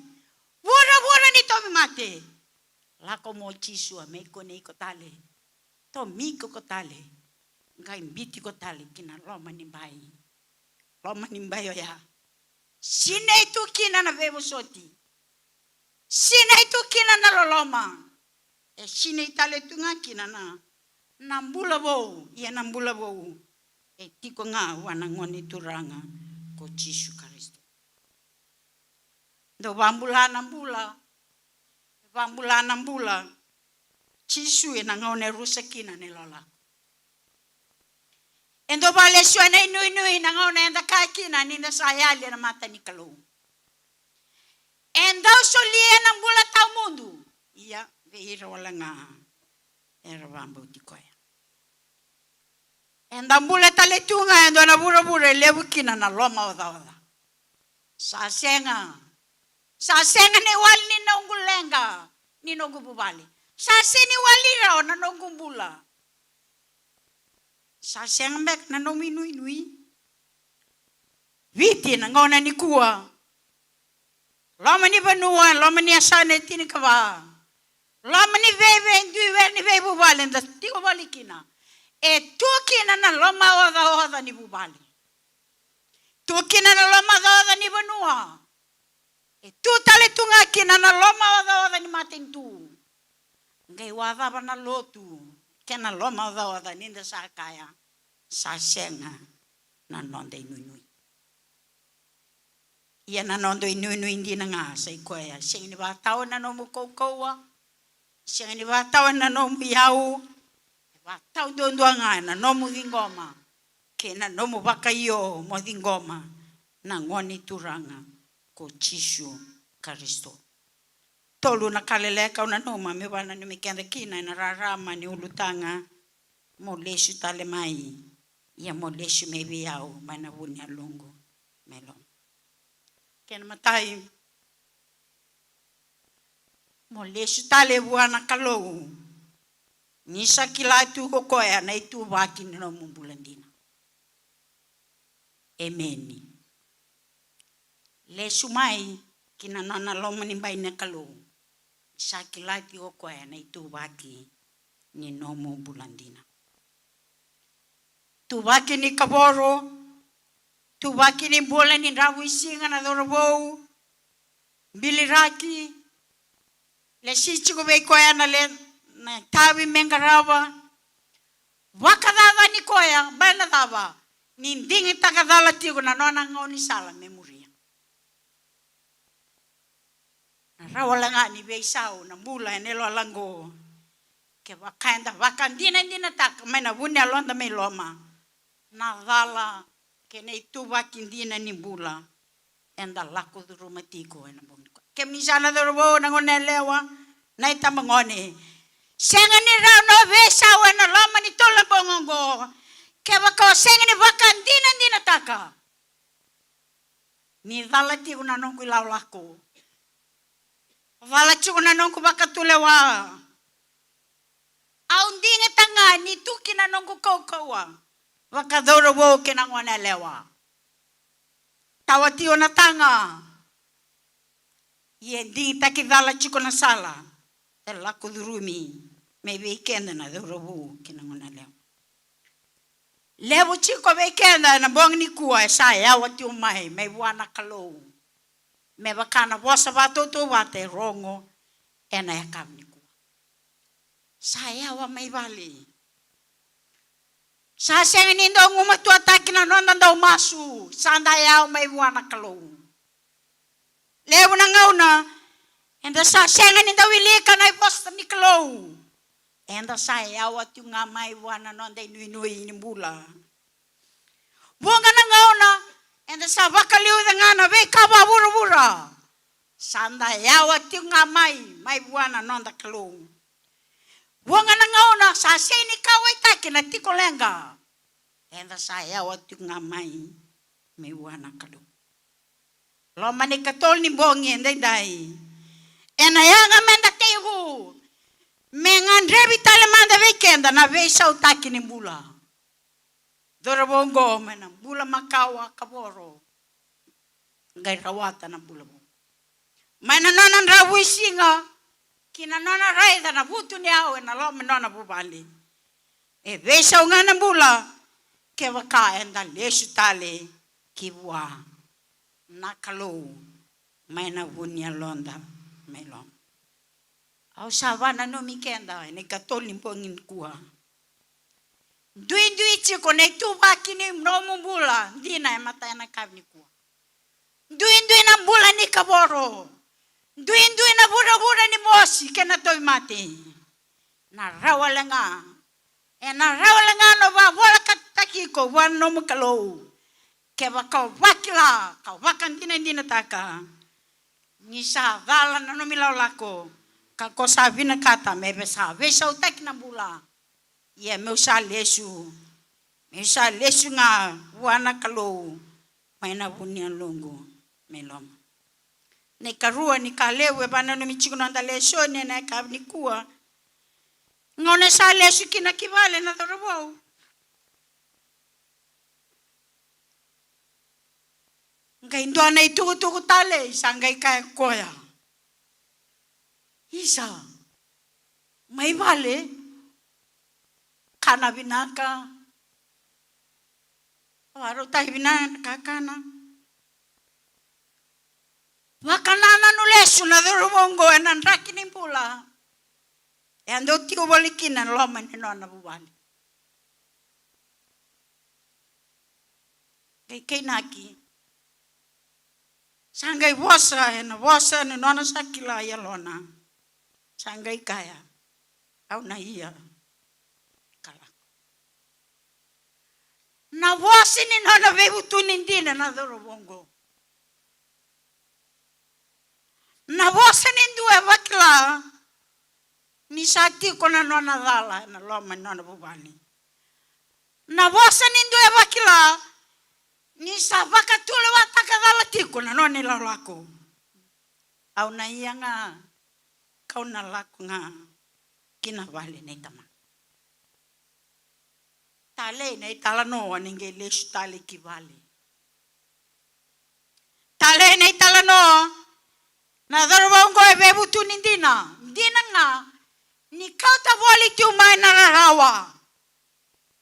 vuravura ni tauvimate. Lako mai o Jisu, a me kunei iko tale, tomika iko tale, qai biuti iko tale ki na loma ni bai. Loma ni bai oya sinai tu kina na veivosoti, sinai tu kina na loloma. E sinai tale tu ga kina na, na bula vou, ia na bula vou e tiko ga vua na Gone Turaga ko Jisu Karisito. Dau vakabula na bula, vakabula na bula. Jisu ena gauna e rusa kina na ilakolako. E dau vakalesuya na inuinui na gauna eda kaya kina ni da sa yali ena mata ni Kalou. E dau solia na bula tawamudu. Ia, vei ira wale ga era vakabauti koya. Eda bula tale tu ga e dua na vuravura e levu kina na lomaocaoca. Sa sega. Sa sega na iwali ni noqu leqa, ni noqu vuvale. Sa sega ni wali rawa na noqu bula. Sa sega beka na nomu inuinui? Viti na gauna nikua. Loma ni vanua, loma ni yasana e tinikava. Loma ni veive-, dui were ni veivuvale da tiko vale kina. E tu kina na lomaocaoca ni vuvale. Tu kina na lomaocaoca ni vanua. E tu tale tu ga kina na lomaocaoca ni matanitu. Qai wacava na lotu kei na lomaocaoca ni da sa kaya sa sega na noda inuinui. Ia na noda inuinui dina ga sa i koya, sega ni vakatawa na nomu kaukauwa, sega ni vakatawa na nomu iyau, e vakatawa duadua ga na nomu ciqoma kei na nomu vakaio mo ciqoma na Gone Turaga ko Jisu Karisito. Tolu na ka leleka au nanuma meu vakananumi keda kina ena rarama ni ulutaga. Mo lesu tale mai, ia mo lesu mai vei au mai na vu ni yaloqu mai loma. Kena matai, mo lesu tale vua na Kalou ni sa kila tu ko koya na ituvaki ni nomu bula dina. Emeni. Lesu mai ki na nona loma ni bai na Kalou. Sa kila tiko o koya na ituvaki ni nomu bula dina. Tuvaki ni kavoro, tuvaki ni bula ni dravuisiga na cauravou, biliraki, lesi tiko vei koya na le, na itavi me qarava. Vakacacani koya, baleta na cava? Ni digitaka cala tiko na nona gaunisala me muria. Na rawa wale ga ni veisau na bula ena yaloyalo oqo. Kevaka eda vakadinadinataka mai na vu ni yaloda mai loma na cala kei na ituvaki dina ni bula eda lako curuma tiko ena bogi nikua. Kemuni sa na cauravou, na goneyalewa, na itabagone, sega ni rawa ni o veisau ena loma ni tolu na bogi oqo kevaka o sega ni vakadinadinataka ni cala tiko na noqu ilakolako. Cala tiko na noqu vakatulewa. Au digitaka ga ni tu kina noqu kaukauwa vakacauravou kei na goneyalewa. Tawa tiko na taga. Ia e digitaki cala tiko na sala e lako curumi mai vei keda na cauravou kei na goneyalewa. Levu tiko vei keda ena bogi nikua e sa yawa tiko mai, mai vua na Kalou. Me vaka na vosa vakatautauvata e rogo ena yakavi nikua. Sa yawa mai vale. Sa sega ni dau gumatuataki na noda dau masu, sa da yawa mai vua na Kalou. Levu na gauna eda sa sega ni dau wilika na ivosa ni Kalou. Eda sa yawa tiko ga mai vua na noda inuinui ni bula. Vuqa na gauna eda sa vakaliuca ga na veika vakavuravura. Sa da yawa tiko ga mai, mai vua na noda Kalou. Vuqa na gauna sa sega ni kauwaitaki na tiko leqa. Eda sa yawa tiko ga mai, mai vua na Kalou. Loma ni katolu ni bogi edaidai, ena yaga meda tekivu me gadrevi tale mada vei keda na veisautaki ni bula. Cauravou oqo mai na bula makawa, kavoro, qai rawata na bula vou. Mai na nona dravuisiga ki na nona raica na vutuniyau ena loma ni nona vuvale. E veisau ga na bula kevaka eda lesu tale ki vua na Kalou mai na vu ni yaloda mai loma. Au sa vakananumi keda ena ikatolu ni bogi nikua. Duidui tiko na ituvaki ni nomu bula dina e matai na yakavi nikua. Duidui na bula ni kavoro. Duidui na vuravura ni mosi kei na tauvimate. Na rawa wale ga, ena rawa wale ga na vavolekataki iko vua na nomu Kalou. Kevaka o vakila ka vakadinadinataka ni sa cala na nomu ilakolako, ka ko sa vinakata me vei sa veisautaki na bula. Ia meu sa lesu, meu sa lesu ga vua na Kalou mai na vu ni yaloqu mai loma. Na ikarua ni ka levu e vakananumi tiko na noda lesoni ena yakavi nikua. Gauna sa lesu kina ki vale na cauravou, Qai dua na itukutuku talei sa qai kaya koya, "Isa, mai vale, kana vinaka, vakarautaki vinaka na kakana." Vakanananu lesu na cauravou oqo ena draki ni bula e a dau tiko voli kina e loma ni nona vuvale. Qai kainaki. Sa qai vosa ena vosa ni nona sa kila e yalona. Sa qai kaya, "Au na ia ka lako." Na vosa ni nona veivutuni dina na cauravou oqo. Na vosa ni dua e vakila ni sa tiko na nona cala ena loma ni nona vuvale. Na vosa ni dua e vakila ni sa vakatulewataka cala tiko na nona ilakolako. "Au na ia ga, kau na lako ga ki na vale nei tamaqu." Talei na italanoa ni qai lesu tale ki vale. Talei na italanoa, na cauravou oqo e veivutuni dina. Dina ga ni kauta voli tu mai na rarawa.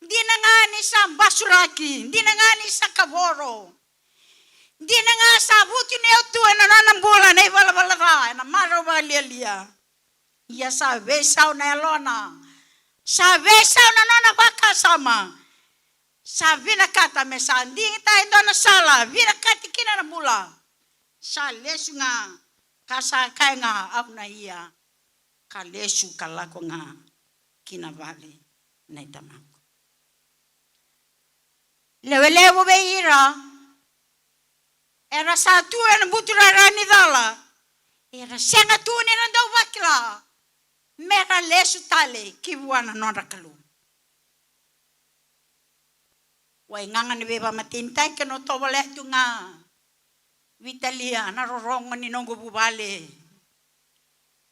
Dina ga ni sa basuraki, dina ga ni sa kavoro. Dina ga sa vutuniyau tu ena nona bula na ivalavala ca, ena marau vakalialia. Ia sa veisau na yalona. Sa veisau na nona vakasama. Sa vinakata me sa digitaka e dua na sala vinakati kina na bula. Sa lesu ga, ka sa kaya ga, "Au na ia ka lesu ka lako ga ki na vale nei tamaqu." Lewe levu vei ira era sa tu ena buturara ni cala, era sega tu ni ra dau vakila me ra lesu tale ki vua na nodra Kalou. Wai gaga ni veivakamatenitaki, kena tovolea tu ga. Veitalia na rorogo ni noqu vuvale.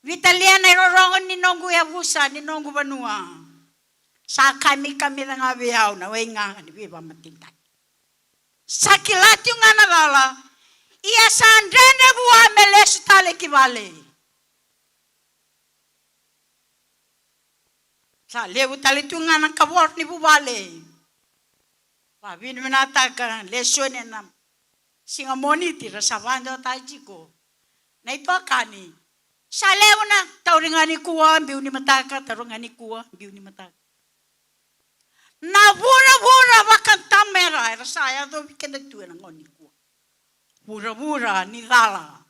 Veitalia na irorogo ni noqu yavusa, ni noqu vanua. Sa kamikamica ga vei au na wai gaga ni veivakamatenitaki. Sa kila tu ga na cala, ia sa dredre vua me lesu tale ki vale. Sa levu tale tu ga na kavoro ni vuvale. Vavinavinataka lesoni ena siga Moniti ra sa vadewataka tiko na itokani. Sa levu na tauri ga nikua, biu ni mataka, tauri ga nikua, biu ni mataka. Na vuravura vakatamera era sa yacovi keda tu ena gauna nikua. Vuravura ni cala.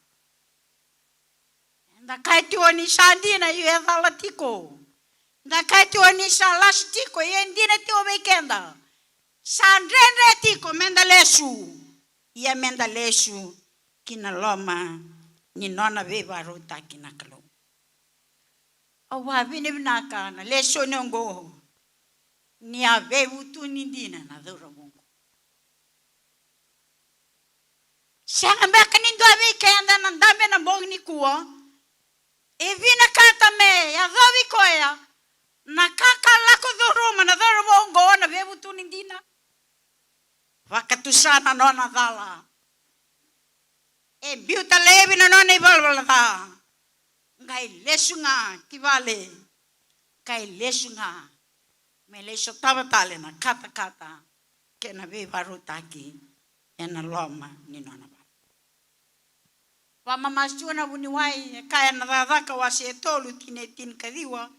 Eda kaya tiko ni sa dina, ia e cala tiko. Eda kaya tiko ni sa lasu tiko, ia e dina tiko vei keda. Sa dredre tiko meda lesu. Ia meda lesu ki na loma ni nona veivakarautaki na Kalou. Au vavinavinaka na lesoni oqo, ni a veivutuni dina na cauravou oqo. Sega beka ni dua vei keda na dabe ena bogi nikua e vinakata me yacovi koya na ka ka lako curuma na cauravou oqo na veivutuni dina. Vakatusa na nona cala. E biuta laivi na nona ivalavala ca. Qai lesu ga ki vale. Qai lesu ga me lai sotava tale na katakata kei na veivakarautaki ena loma ni nona vale. Vakamamasu tiko na vuniwai e kaya na Cakacaka wase e tolu, tikina e tinikaciwa.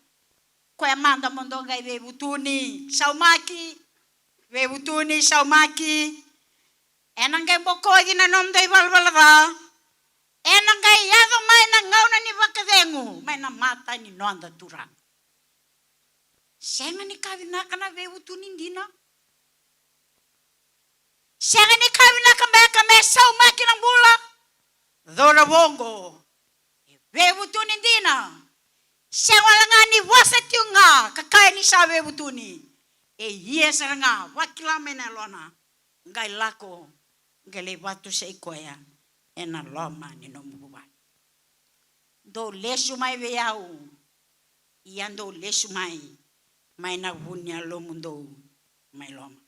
Koya mada mo dou qai veivutuni, saumaki. Veivutuni, saumaki. Ena qai bokoci na nomudou ivalavala ca. Ena qai yaco mai na gauna ni vakacegu mai na mata ni noda Turaga. Sega ni ka vinaka na veivutuni dina. Sega ni ka vinaka beka me saumaki na bula. Cauravou oqo e veivutuni dina. Sega wale ga ni vosa tiko ga ka kaya ni sa veivutuni. E ia sara ga, vakila mai na yalona. Qai lako, qai lai vatusai koya ena loma ni nomu vuvale. Dou lesu mai vei au, ia dou lesu mai, mai na vu ni yalomudou mai loma.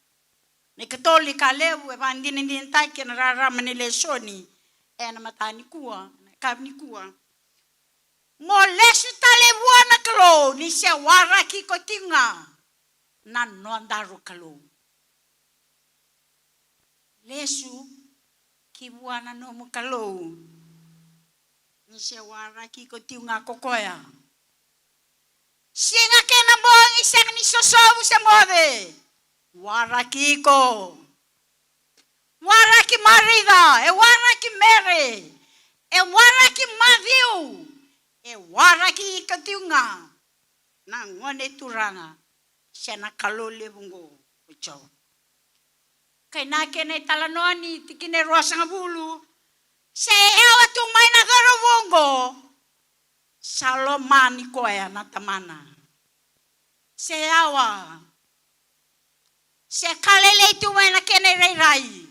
Na ikatolu ni ka levu e vakadinadinataki ena rarama ni lesoni ena mataka nikua, na yakavi nikua. Mo lesu tale vua na Kalou ni se waraki iko tiko ga na nodaru Kalou. Lesu ki vua na nomu Kalou ni se waraki iko tiko ga ko koya. Siga kei na bogi, sega ni sosovu se moce, waraki iko. Waraki Marica, e waraki Mere, e waraki Maciu, e waraki iko tiko ga na gone turaga se na Kalou levu oqo ko Jiova. Kainaki ena italanoa ni tikina e ruasagavulu, se yawa tu mai na cauravou oqo, sa lomani koya na tamana. Se yawa, se ka lailai tu mai na kena irairai.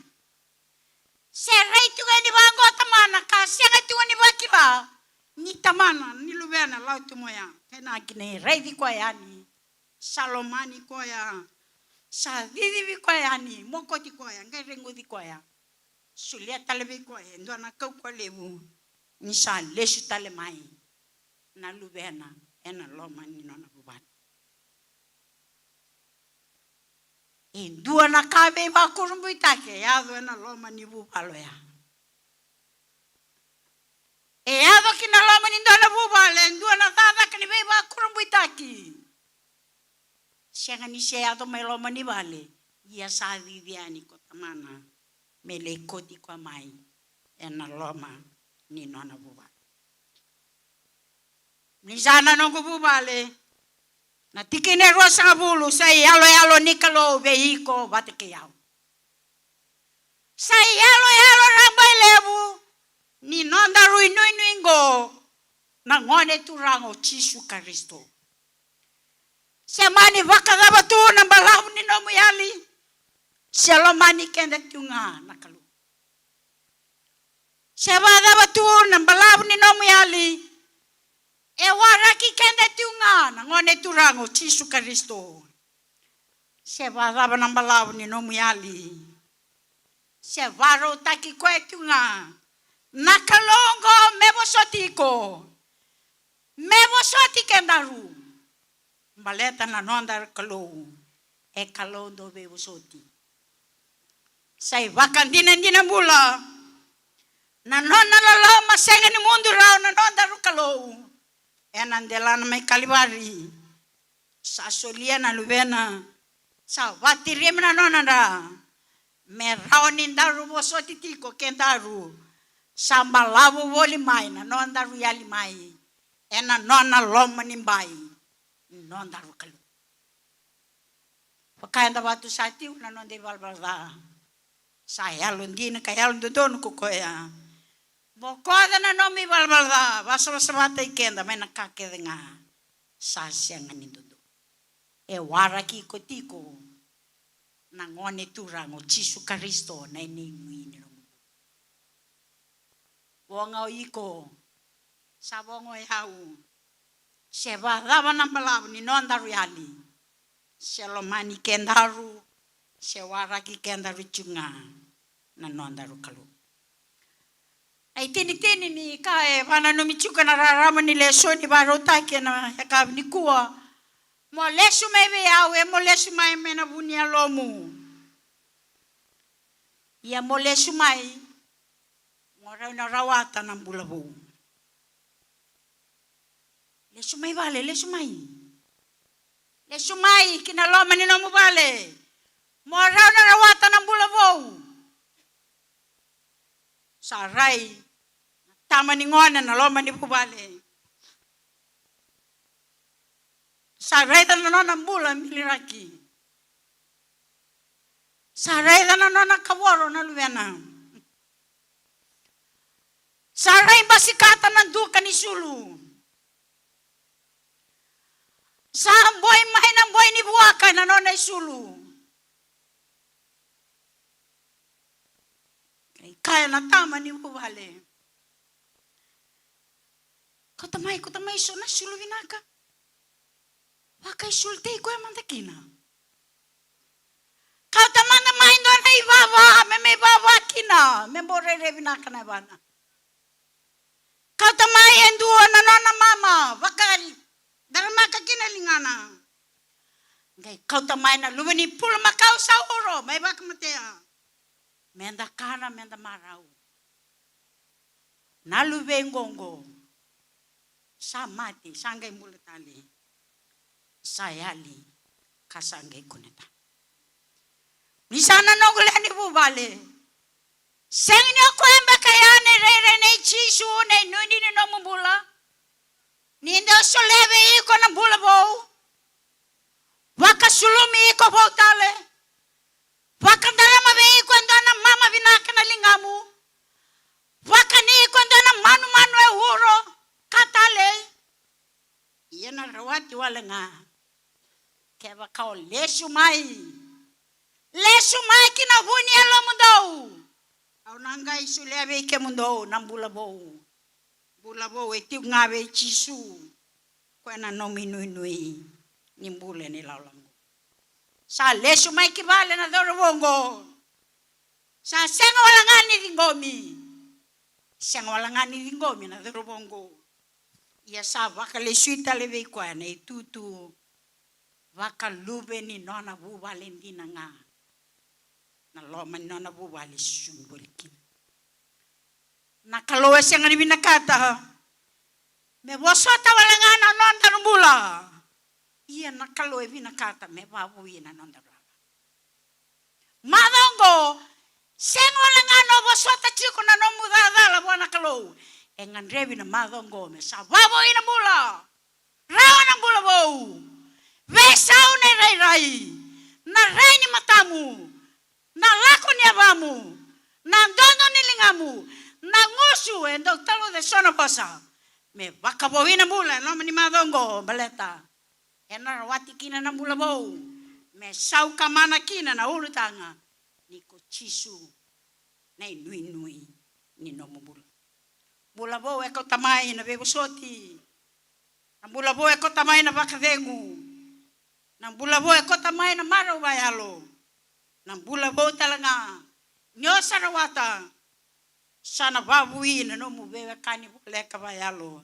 Se rai tu ga ni vaqo tamana, ka sega tu ga ni vakila ni tamana, ni luvena, lau tu moya. Kainaki ni raici koya yani, sa lomani koya, sa cicivi koya yani, mokoti koya, qai reguci koya. Solia tale vei koya e dua na kaukauwa levu ni sa lesu tale mai na luvena ena loma ni nona vuvale. E dua na ka veivakurabuitaki e yaco ena loma ni vuvale oya. E yaco ki na loma ni dua na vuvale e dua na cakacaka ni veivakurabuitaki. Sega ni se yaco mai loma ni vale, ia sa cici yani ko tamana me lai koti koya mai ena loma ni nona vuvale. Ni sa na noqu vuvale, na tikina e ruasagavulu, sa iyaloyalo ni Kalou vei iko vata kei au. Sa iyaloyalo rabailevu ni nodaru inuinui qo na Gone Turaga o Jisu Karisito. Se mani vakacava tu na balavu ni nomu yali, se lomani keda tu ga na Kalou. Se vakacava tu na balavu ni nomu yali, e waraki keda tu ga na Gone Turaga o Jisu Karisito. Se vakacava na balavu ni nomu yali, se varautaki koya tu ga na Kalou oqo me vosoti iko, me vosoti kedaru. Baleta na noda Kalou e Kalou dau veivosoti. Sa ivakadinadina bula na nona loloma sega ni mudu rawa na nodaru Kalou ena delana mai Kalivari. Sa solia na Luvena, sa vatirima na nona dra, me rawa ni daru vosoti tiko kedaru. Sa balavu voli mai na nodaru yali mai ena nona loma ni bai ni nodaru Kalou. Vaka eda vatu sa tiko na noda ivalavala ca, sa yalodina ka yalododonu ko koya. Bokoca na nomu ivalavala ca, vasavasavataki keda mai na ka kece ga sa sega ni dodonu. E waraki iko tiko na Gone Turaga o Jisu Karisito na inuinui ni nomu bula. Voga o iko, sa voga o yau. Se vakacava na balavu ni nodaru yali, se lomani kedaru, se waraki kedaru tiko ga na nodaru Kalou. Na itinitini ni ka e vakananumi tiko na rarama ni lesoni vakarautaki ena yakavi nikua. Mo lesu mai vei au, e mo lesu mai mai na vu ni yalomu. Ia mo lesu mai, mo rawa ni rawata na bula vou. Lesu mai vale, lesu mai. Lesu mai ki na loma ni nomu vale, mo rawa ni rawata na bula vou. Sa rai na tama ni gone na loma ni vuvale. Sa raica na nona bula miliraki. Sa raica na nona kavoro na luvena. Sa rai basikata na duka ni sulu. Sa boi mai na boi ni vuaka ena nona isulu. Qai kaya na tama ni vuvale, kauta mai, kauta mai so na sulu vinaka. Vakaisulu tei koya mada kina. Kauta mada mai Ivava, me mai vava kina, me bau rairai vinaka na yavana. Kauta mai e dua na nona mama, vakadaramaka kina ligana. Qai kauta mai na luve ni pulumakau sa uro, mai vakamatea. Meda kana, meda marau. Na luve qoqo sa mate, sa qai bula tale. Sa yali, ka sa qai kuneta. Ni sa na noqu lewe ni vuvale. Sega ni o koya beka ya na irairai nei Jisu, na inuinui ni nomu bula. Ni dau solia vei iko na bula vou. Vakasulumi iko vou tale. Vakadarama vei iko e dua na mama vinaka na ligamu. Vakani iko e dua na manumanu e uro ka talei. Ia na rawati wale ga. Kevaka o lesu mai. Lesu mai ki na vu ni yalomudou. Au na qai solia vei kemudou na bula vou. Bula vou e tiko ga vei Jisu. Koya na nomu inuinui ni bula ena ilawalawa qo. Sa lesu mai ki vale na cauravou qo. Sa sega wale ga ni ciqomi. Sega wale ga ni ciqomi na cauravou qo. Ia sa vakalesui tale vei koya na itutu vakaluve ni nona vuvale dina ga. Na loma ni nona vuvale e susugi voli kina. Na Kalou e sega ni vinakata me vosota wale ga na noda bula. Ia na Kalou e vinakata me vavui na noda bula. Macawa oqo, sega wale ga ni o vosota tiko na nomu cakacala vua na Kalou. E gadrevi na macawa oqo me sa vavui na bula. Rawa na bula vou. Veisau na irairai. Na rai ni matamu. Na lako ni yavamu. Na dodo ni ligamu. Na gusu e dau taluca e so na vosa. Me vakavoui na bula e loma ni macawa oqo baleta ena rawati kina na bula vou. Me sau ka mana kina na ulutaga ni ko Jisu na inuinui ni nomu bula. Bula vou e kauta mai na veivosoti. Na bula vou e kauta mai na vakacegu. Na bula vou e kauta mai na marau vayalo. Na bula vou tale ga ni o sa rawata, sa na vavui na nomu veiwekani voleka vayalo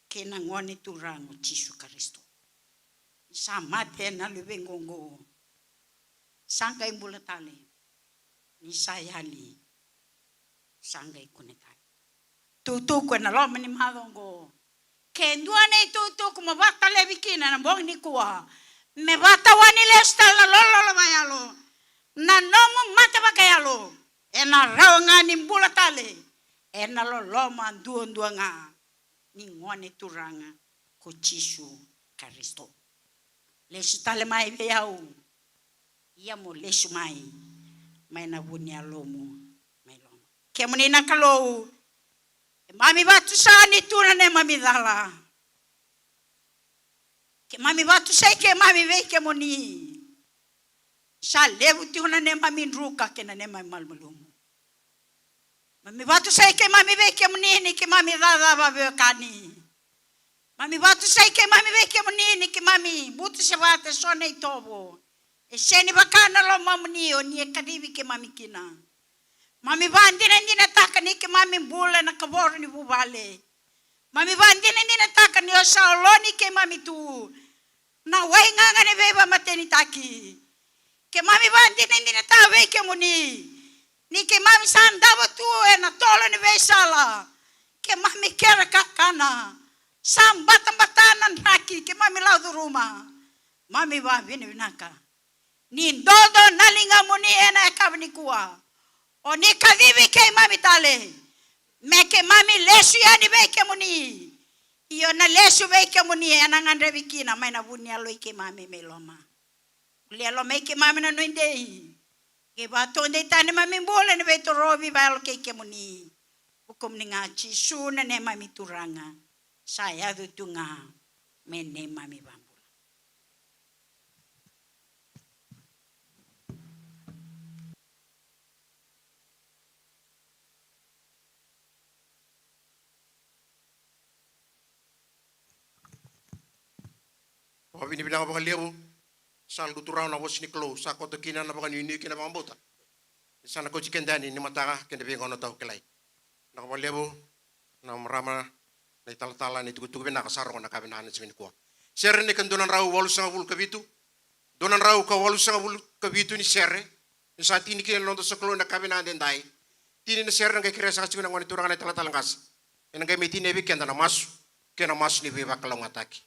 kei na Gone Turaga o Jisu Karisito. Ni sa mate na luve qoqo, sa qai bula tale. Ni sa yali, sa qai kune tale. Tukutuku ena loma ni macawa oqo. Ke dua na itukutuku mo vakatalevi kina ena bogi nikua, me vakatawani lesu tale na lololo vayalo, na nomu mata vakayalo, ena rawa ga ni bula tale ena loloma duadua ga ni Gone Turaga ko Jisu Karisito. Lesu tale mai vei au. Ia mo lesu mai, mai na vu ni yalomu, mai loma. Kemuni na Kalou, keimami vatusa ni tu na neimami cala. Keimami vatusai keimami vei kemuni. Sa levu tiko na neimami druka kei na neimami malumalumu. Mami vatusai keimami vei kemuni ni keimami cacava veiwekani. Mami vatusai keimami vei kemuni ni keimami butu se vata e so na itovo e sega ni vaka na lomamuni o ni e kacivi keimami kina. Mami vakadinadinataka ni keimami bula ena kavoro ni vuvale. Mami vakadinadinataka ni o sa oloni keimami tu na waigaga ni veivakamatenitaki. Keimami vakadinadinataka vei kemuni ni keimami sa davo tu ena tolo ni veisala. Keimami kere kakana, sa batabata na draki, keimami laucuruma. Mami vakavinavinaka ni dodo na ligamuni ena yakavi nikua. O ni kacivi keimami tale me keimami lesu yani vei kemuni. Io, na lesu vei kemuni ena gadrevi kina mai na vu ni yalo i keimami mai loma. Bulia loma i keimami na nuidei. Qai vakatodei tani neimami bula ena veitorovi vayalo kei kemuni. Vukumuni ga Jisu na neimami Turaga. Sa yaco tu ga me neimami vakabula. Vakavinavinaka vakalevu. Sa lutu rawa na vosa ni Kalou, sa koto kina na vakanuinui kei na vakabauta. Sa na kauti keda yani ni mataka keda veigauna tau kilai. Na ka vakalevu na marama na italatala na itukutuku vinaka sa rogo na ka vinaka na siga nikua. Sere ni ka dua na drau walusagavulu ka vitu. Dua na drau ka walusagavulu ka vitu ni sere. Ni sa tini kina na noda sokalou na ka vinaka daidai. Tini na sere na qai kerea saka tiko na gone turaga na italatala qase. Ena qai mai tinia vei keda na masu kei na masu ni veivakalougatataki.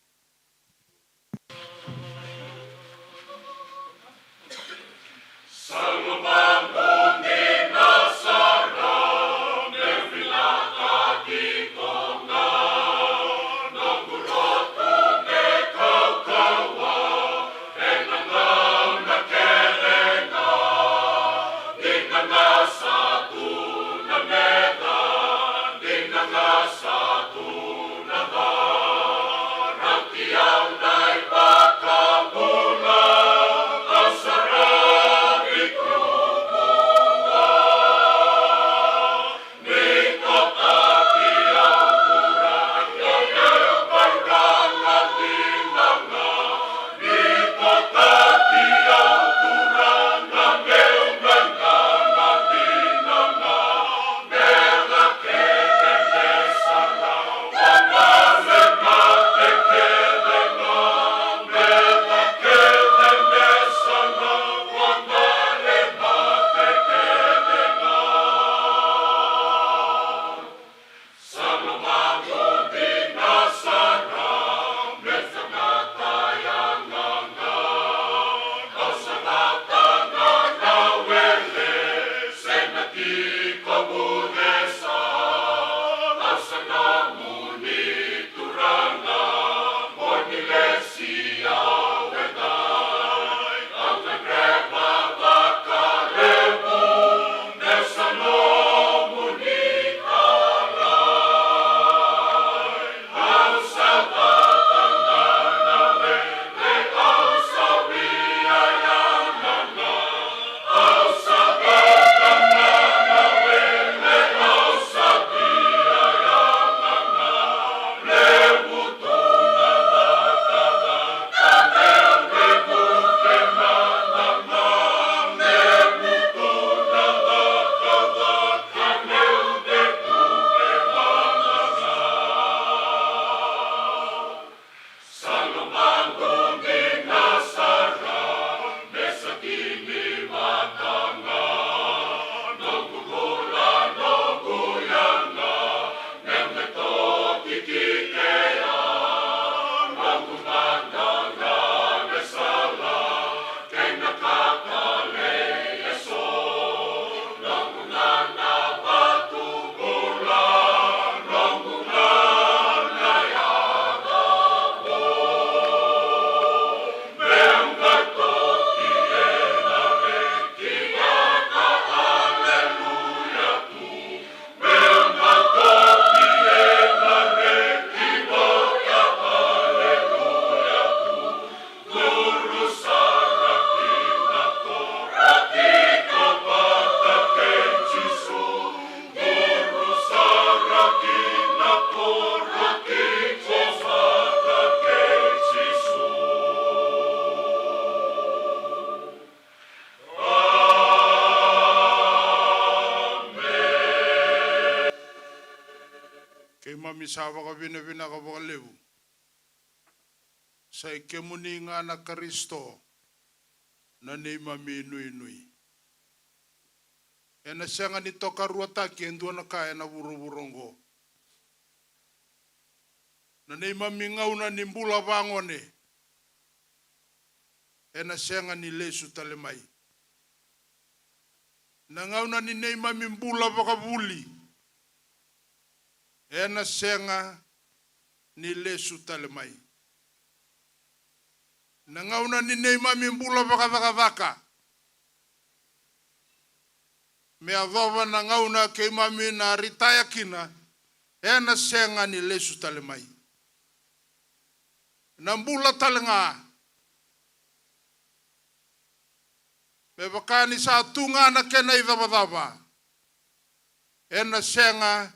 Keimami sa vakavinavinaka vakalevu. Sa i kemuni ga na Karisito na neimami inuinui. Ena sega ni tokaruataki e dua na ka ena vuravura oqo. Na neimami gauna ni bula vagone ena sega ni lesu tale mai. Na gauna ni neimami bula vakavuli ena sega ni lesu tale mai. Na gauna ni neimami bula vakacakacaka me yacova na gauna keimami na ritaya kina, ena sega ni lesu tale mai. Na bula tale ga me vaka ni sa tu ga na kena icavacava, ena sega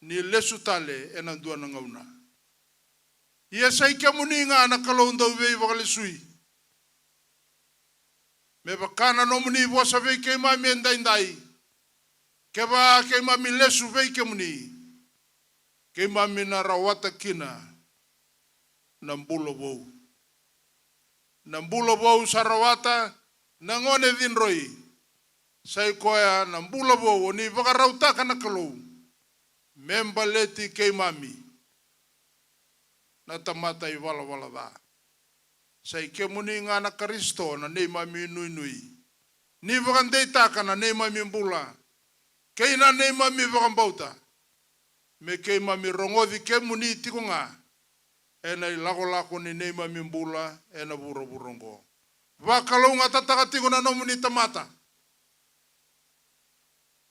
ni lesu tale ena dua na gauna. Ia sa i kemuni ga na Kalou dau veivakalesui. Me vaka na nomuni vosa vei keimami edaidai, kevaka keimami lesu vei kemuni, keimami na rawata kina na bula vou. Na bula vou sa rawata na gone cidroi, sa i koya na bula vou o ni vakarautaka na Kalou me baleti keimami na tamata ivalavala ca. Sa i kemuni ga na Karisito na neimami inuinui. Ni vakadeitaka na neimami bula kei na neimami vakabauta, me keimami rogoci kemuni tiko ga ena ilakolako ni neimami bula ena vuravura oqo. Vakalougatataka tiko na nomuni tamata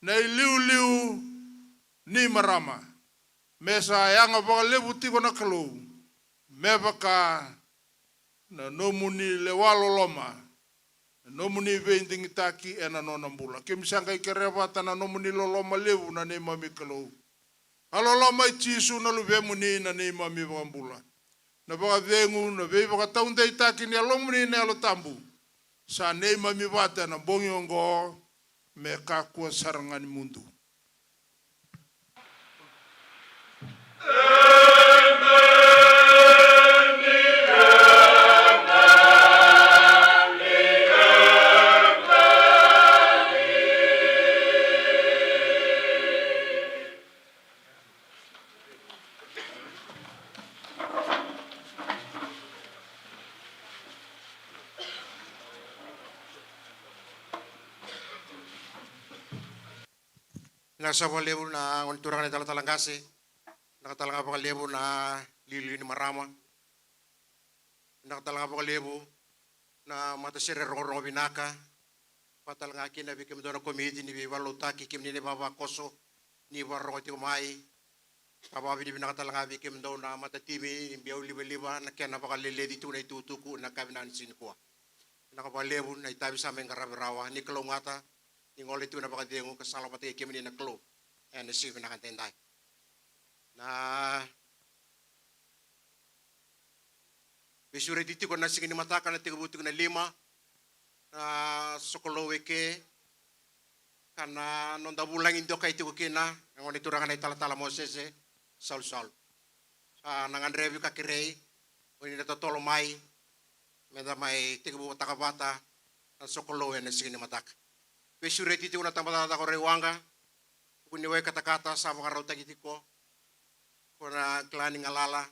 na iliuliu ni marama, me sa yaga vakalevu tiko na Kalou, me vaka na nomuni lewa loloma, na nomuni veidigitaki ena nona bula. Keimami sa qai kerea vata na nomuni loloma levu na neimami Kalou. A loloma i Jisu na Luvemuni na neimami Vakabula. Na vakacegu, na veivakataudeitaki ni Yalomuni na Yalo Tabu, sa neimami vata ena bogi oqo me kakua sara ga ni mudu. Vinaka saka vakalevu na gone turaga na italatala qase. Vinaka tale ga vakalevu na iliuliu ni marama. Vinaka tale ga vakalevu na matasere rogorogo vinaka. Vaka tale ga kina vei kemudou na komiti ni veivakalotutaki, kemuni na ivavakoso ni vakarorogo tiko mai. Sa vakavinavinaka tale ga vei kemudou na matatimi ni biau livaliva, na kena vakaleleci tu na itukutuku ena yakavi ni siga nikua. Vinaka vakalevu na itavi sa mai qaravi rawa, ni kalougata, ni gole tu na vakacegu ka sala vata kei kemuni na Kalou ena siga vinaka edaidai. Na veisureti tiko na siga ni mataka na tekivu tiko na lima na sokalou eke, ka na noda vulagi dokai tiko kina na gone turaga na italatala Mosese Salusalu. Sa na gadrevi ka kerei o ni na totolo mai, meda mai tekivutaka vata na sokalou ena siga ni mataka. Veisureti tiko na tabacakacaka o Raiwaqa, tukuni wai katakata sa vakarautaki tiko, ko na kila ni galala,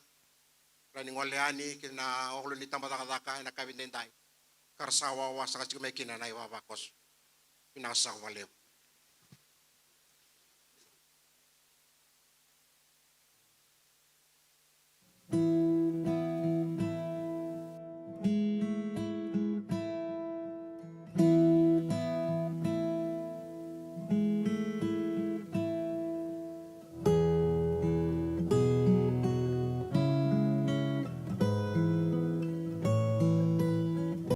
kila ni gole yani kei na okolu ni tabacakacaka ena yakavi edaidai, ka ra sa wawa saka tiko mai kina na ivavakoso. Vinaka saka vakalevu.